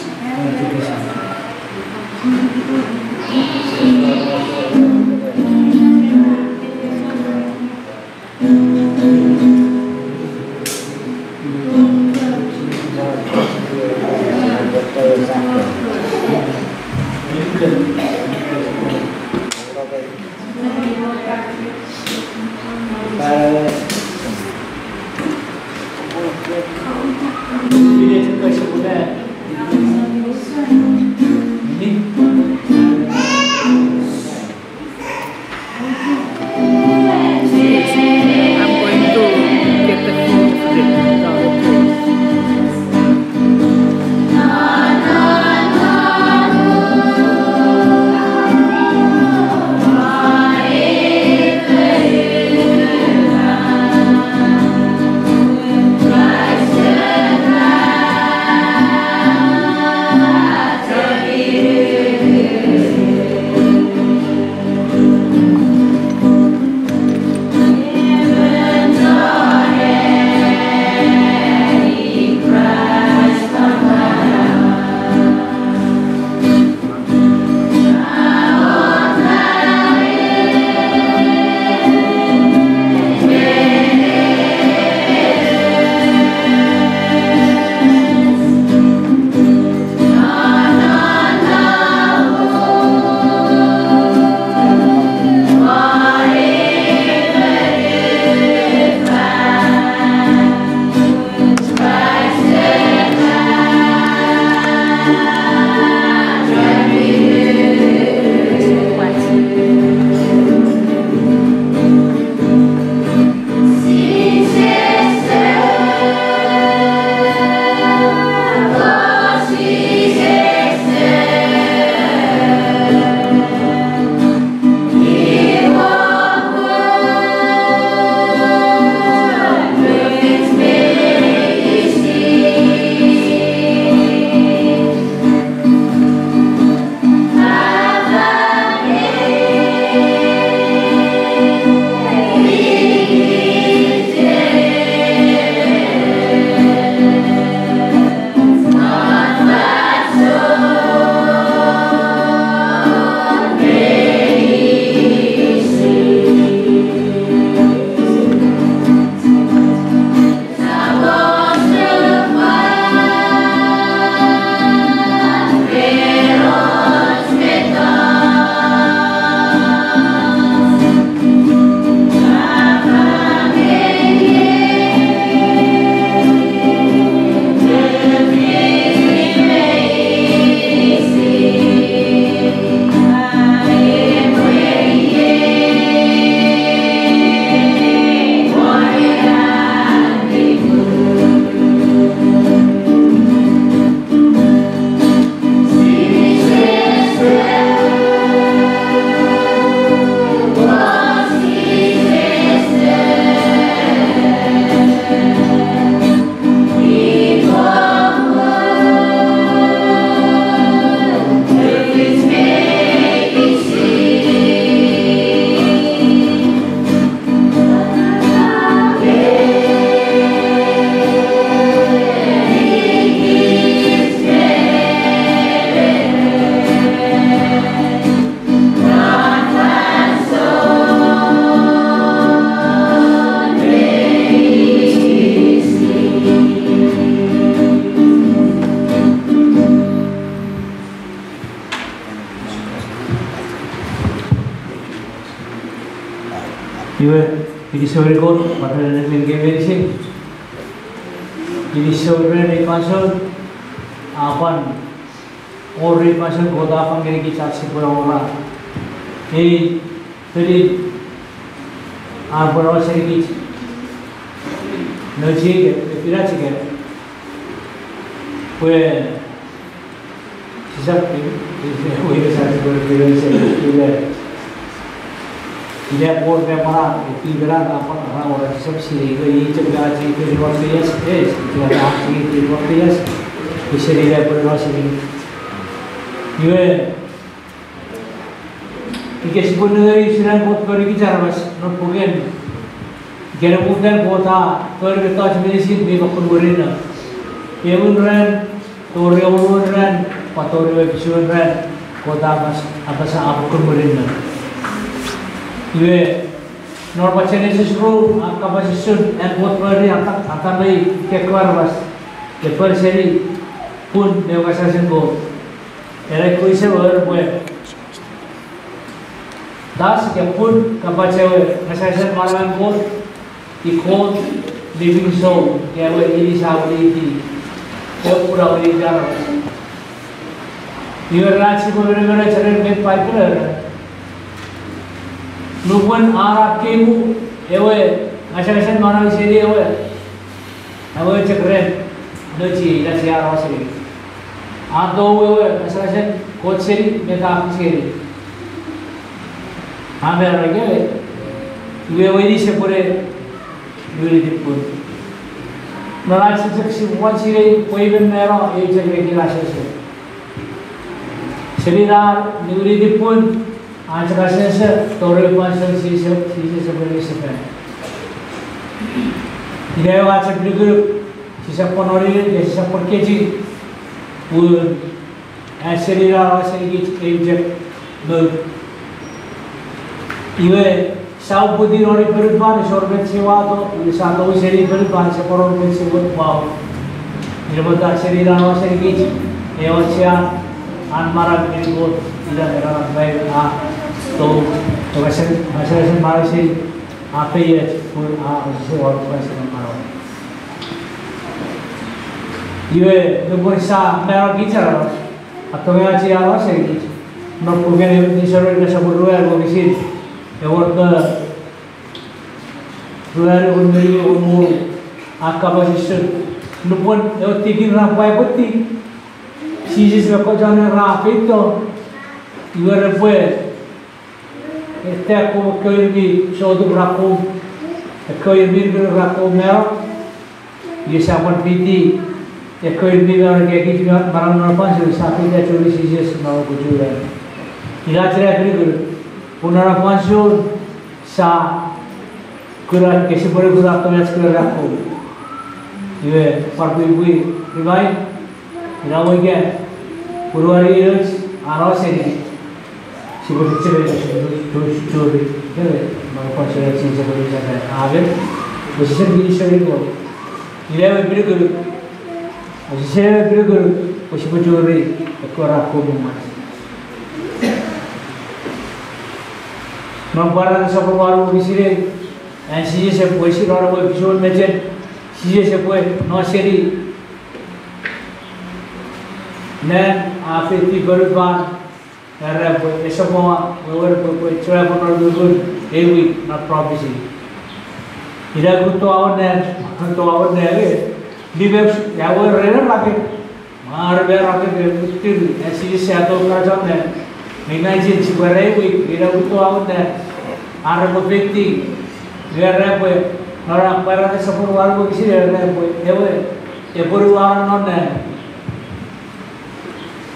Iwe, kinisou ngeni Kot, pwan ren ei meinisin. Kinisou ren ei fansoun, a pwan wor ei fansoun Kot a fang ngenikich ach sipwe awora ei fonu, a pwan ausenikich nouch ika, epinach ika, pwe sisap, e, e, e, e, sisap, e, e, e, e, e, ina, ina pwor me mwana, e, pi mena, na pwan, na pwan, sisap sinei, iwe, i chok ach ei fonu wor three years, e, ina ach ei fonu wor three years, ese ina pwe wor sinei. Iwe, ika sipwe nengeni usun an Kot fori kich aramas non puken, ika ne mutan Kot a fori mettoch meinisin mi fakkun murinno. Ewe ran, tori ewe ran, pwan tori ewe fisu ran, Kot a apasa, apasa a fakkun murinno. Iwe, non Genesis ru, a kapas usun an Kot fori Adam, Adam me Eve, ekkewe aramas, e fori seni pun me ngasasen Kot. Ena ekkewe ise wor pwe thus, ika pun, kapach ewe ngasasen manauen Kot, i Kot living soul, ika ewe inis a winiti, ewe pun a winiti aramas. Iwe ren ach sipwe menemenoch ren met Paipen a era, nupwen a na keimu ewe ngasangasen manau seni ewe, ewe chok ren, nouch ika sia no seni, a tou ewe ngasangasen Kot seni met a fis ngeni. A mano ikewe, iwe ewe inis epwene niwiniti pun. Non ach chok sipwe pwan sinei pwe emon mano, eu chok me ekkena asoso. Seni na niwiniti pun, ach chok asoso tori fansoun Jises, Jises epwe niwinsefan. Ina ewe ach epinukunuk, sisap pwan noninen, ika sisap pwan kechiw, pun an seni na ausenikich eu chok mour. Iwe, sia uputiw non fonufan, ese wor met sia wato, iwe sia tou seni fonufan, ese wor met sia wato. Ina pwata seni na ausenikich, ewe sia, an manau ngeni Kot, ina ena manau a tou, tou ese, ese, ese manau seni, a feioch pun a osese won Kraist non manauan. Iwe, nupwen sia mano kich aramas, a tongei ach ei ausenikich, non puken Efesos sopun ruanu wokisin ewe, ruanu wokisin ewe, a kapas usun, nupwen ewe tikin ra pwapwaiti Jises me ekkoch chon nang ra feito, iwe repwe, ete akkom ekkewe ir mi sotun ra akkom, ekkewe ir mi nukunuk ra akkom mano, iwe sia pwan fiti ekkewe ir mi mano, ekkewe kich mi manau non fansoun, sia fiti ach churi Jises non pochokun. Ina ach ena epinukunuk, pun non fansoun sia kuna, ika sipwe kuna ach kuna ra akkom. Iwe, pwan pwipwi, remind, ina we ika, punuan ach, a no seni, sipwe chechemeni, sipwe churi, churi, ewe, non fansoun ach Jises epwe niwinsefan. Amen. Pwe sise kinisou ngeni Kot. Ina ewe epinukunuk. Pwe sise ewe epinukunuk, pwe sipwe churi ekkewe ra akkom mwach. Non Pwarata sopun wanu wokisin ew, an Jises epwe, ese non epwe fisu won mechen, Jises epwe no seni nang a feiti fonufan, era pwe ese pwan wewen pwe, pwe epwe travel non nukun, ewe non prophecy. Ina kutto awen nang, kutto awen nang, e, live, ya we ren rocket. Mwa are rocket e kuttir, an Jises a tou kana chon nang. Imagine, sipwe era ewe, ina kutto awen nang, are pwe feiti, era pwe, non Pwarata sopun wanu wokisin ew, era pwe, ewe, epwe ruano non nang.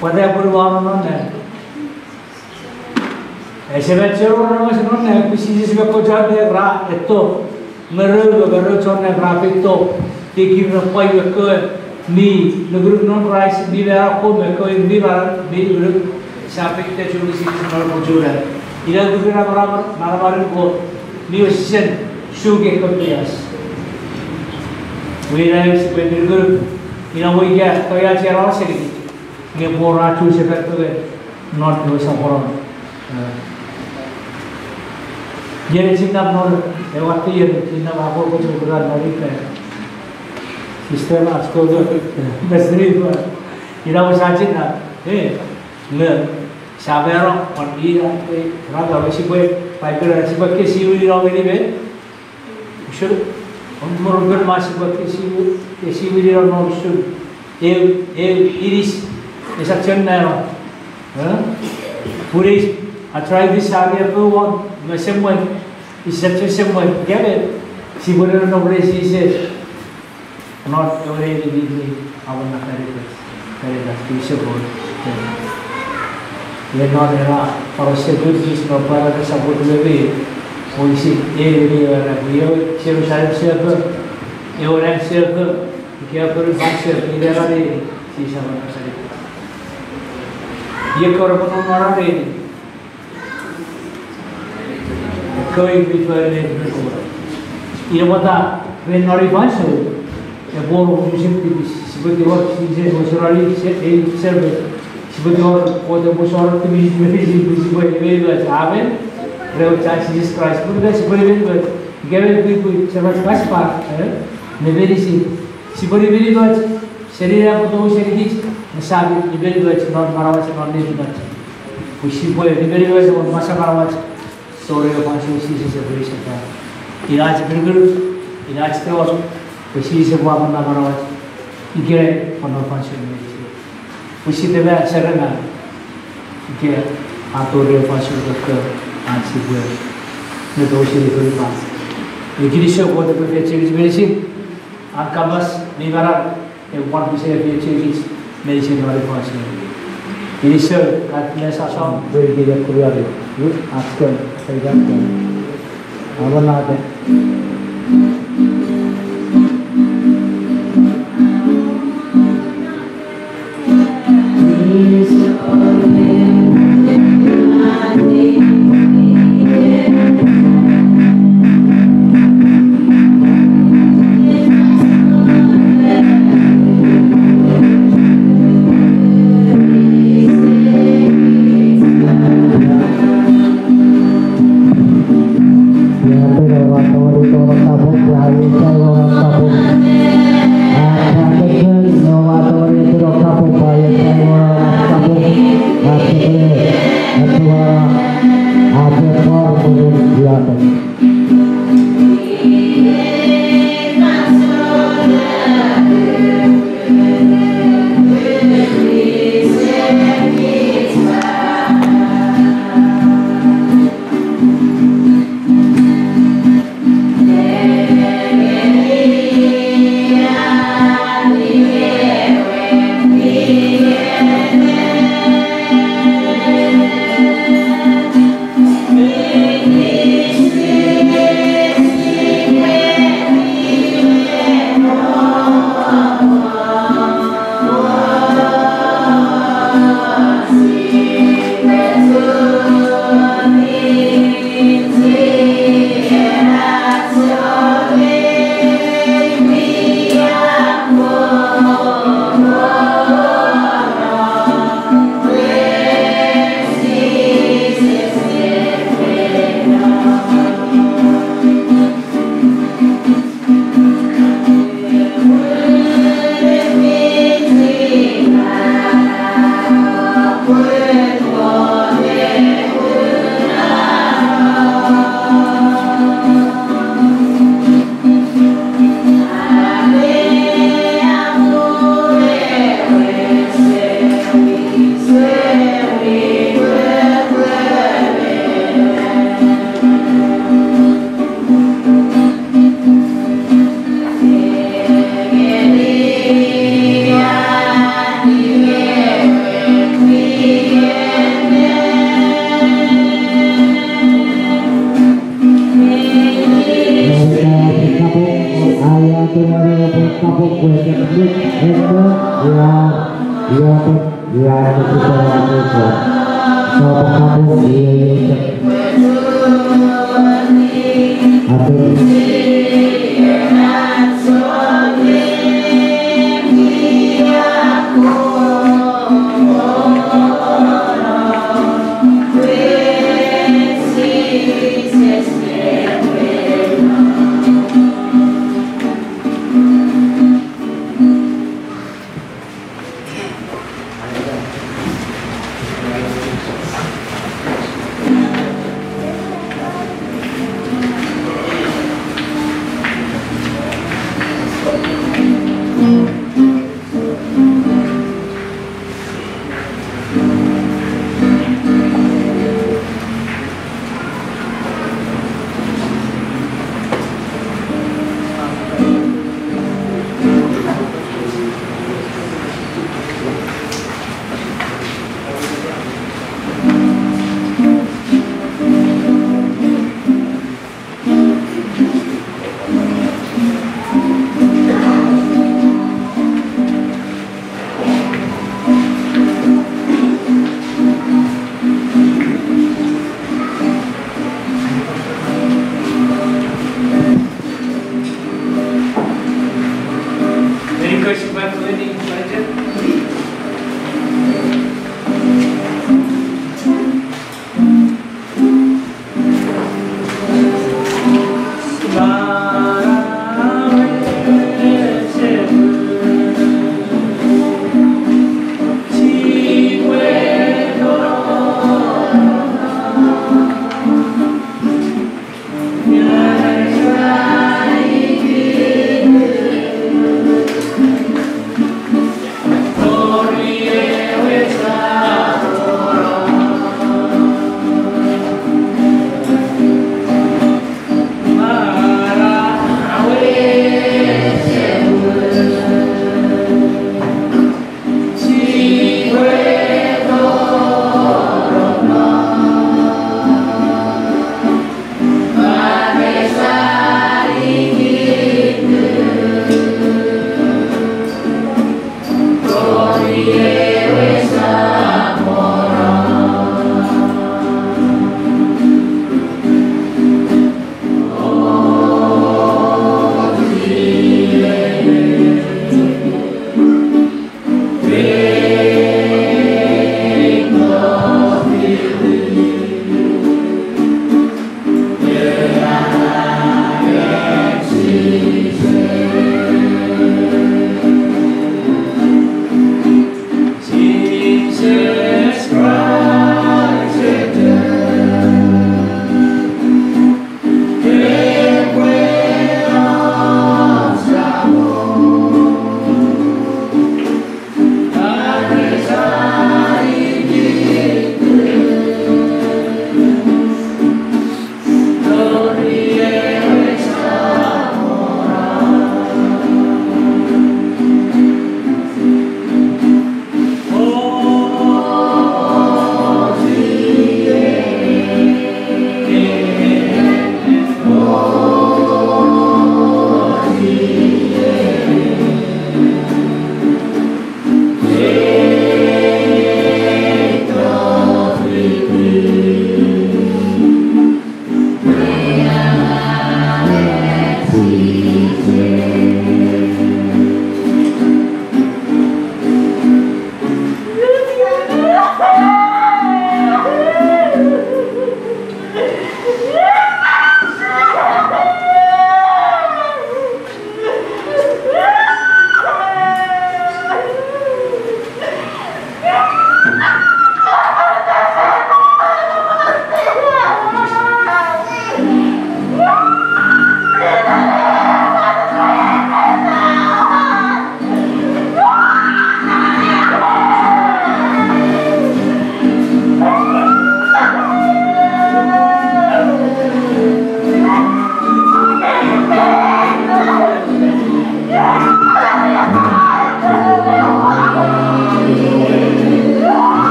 Pwata epwe ruano non nang? Ese macheno aramas non nang, pwe Jises me ekkoch chon nang ra etto, ngerou, ngerou chon nang ra feito, tikin me pwai, ekkewe mi nukunuk non Kraist, mi mano akkom, ekkewe mi mano, mi nukunuk, sia feita churi Jises non pochokun. Ina kutun manamanen Kot, mi wesewesen suki ekkewe peias. Iwe ina sipwe nukunuk, ina we ika, tongei ach ei ausening, nge pwe ra chusefan fengen non ewe soponon. Iei chinnap non, ewa, iei chinnap ako kuchu kura non ika. Sister, asko, mesri, ina wes a chinnap, e, nge, samero, on ina, e, rata, sipwe, Bible, sipwe kesiwini non ngeni me, usun, on moro pen ma sipwe kesiwini non usun. Eu, eu, inis, esap chon mano. Pun eis, arthritis a mi epwe won, me semwen, isap chon semwen, keme, sipwe nonnom ren Jises. Non ewe neni mi, mi, awan na karikas, karikas, kinisou Kot. Iei non ena, pwan ese good news non pwan ena support lemi, pwe isi, e, neni era, pwe ewe Jerusalem sefo, ewe ran sefo, ika ewe fonufan sefo, ina era neni, Jises awan na karikas. Iei kore pwe non ena neni. Ekkewe mi fori neni. Ina pwata ren non ei fansoun, epwe wor unusen tipis, sipwe tingor Jises, wesewesen ei sermon, sipwe tingor Kot epwe wesewesen tipis, sipwe evaluate, amen. Ren ewe chan Jises Kraist, pun ika sipwe evaluate, ika mi pwipwi, semach kaspa, e, me meinisin, sipwe evaluate, seni epwe tou senikich, me sipwe evaluate non manauach non netipach. Pwe sipwe evaluate non masan manauach, tori ewe fansoun Jises epwe iseta. Ina ach pinukunuk, ina ach tingor, pwe Jises epwe amonna manauach, ikenai pwan non fansoun meinisin. Pwisin ita me serena, ika a tori ewe fansoun kokko, an sipwe, me tou seni fonufan. Nge kinisou Kot epwe efeiochukich meinisin, an kapas mi manau, epwe pwan pwisin efeiochukich meinisin non ei fansoun. Kinisou, God bless us all. Very good, Korean. Good, ask them. Say that again. Amen.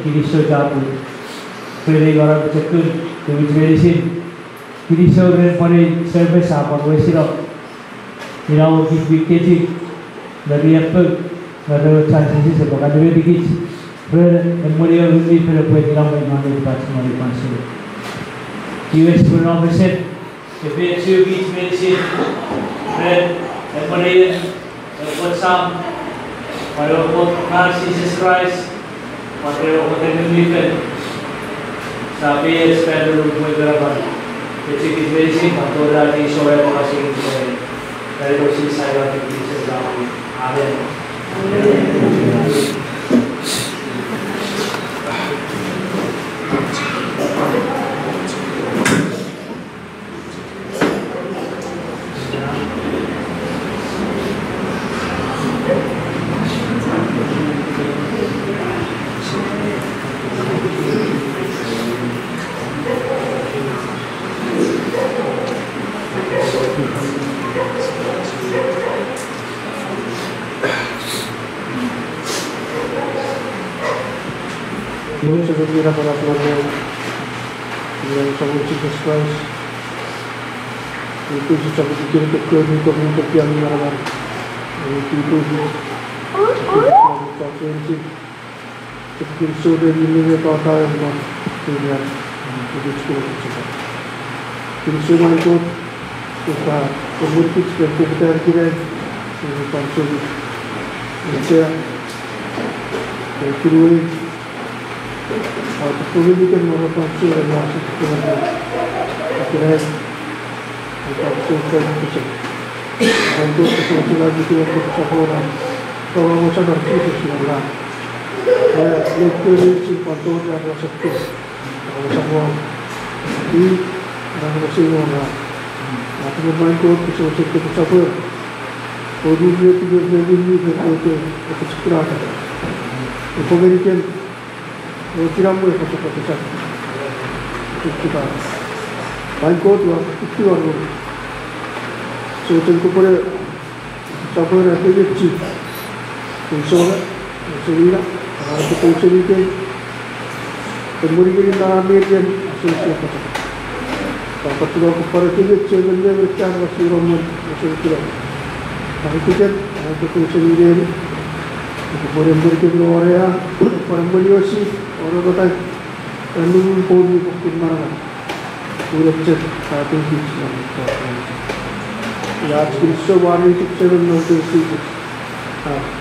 Kinisou chapur. Pwene iwe ra pochokun, kich meinisin. Kinisou ren pwan ei service a pwan wesino. Ina mo kich mi kechiw, me riaffou, me ren ewe chan Jises epwe kan nimetikich, ren emweni ewe Ngun mi Fel epwe ina mo non netipach non ei fansoun. Iwe sipwe no mesen, efeiochu kich meinisin, ren emweni ewe Kot Sam, pwan ewe Kot Jises Kraist, pwan ewe Kot Ngun mi Fel. Sa pei ach panu pwe karapan. Echikich meinisin, pwan tori ach isore pwan asikich sore. Kari ko sin sai ati kich sa. Amen. Iwe, Samon mi napanap non nang, iwe Samon Jises Kraist, iwe pwisin Samon kinikin kokkori kokkori kian manaman, iwe pwisin Samon Jises Kraist, Kinisou ren minne ka kaeo non, ren an, ren kich kino kich ka. Kinisou Maing Kot, ika, ren kich ren poputan kinai, ren fansoun, ren sea, ren kinuei, a, tupungin iken moro fansoun ren lasi tupungin ren. Kinai, ren fansoun ren kich. Ren Kot, ren fansoun ren kich, ren fansoun ren. Ren fansoun ren Jises, ren. E, ne kori sin pantor ya ra sokko. Ra sokko. I, ra sokko sin ra. Ra sokko Maing Kot, ke sokko sin ke sokko. Ko ru ye tu ye ye ni ni ke ke ke ke sokko ra. Ko ke ni ken. Ko ti ra mo ko sokko ke sokko. Sokko ra. Maing Kot, ra sokko ra. Sokko sin ko pore. Sokko ra ke ye ti. Ke sokko. Sokko ra. Ra sokko sin ke. Ke mori ke ni na me ke. Sokko sokko. Papa, tula ko para ke ni che men ne me kan wa siro men, wa siro kira. Papa, ke ken, wa ko to siro ni. Ko pore mori ke ni ore a, pore mori osi, ore ko tai. Anu ko ni ko kin mara. Ure che, ta tu ki. Ya, kin so wa ni tu che men no tu ki. Ah.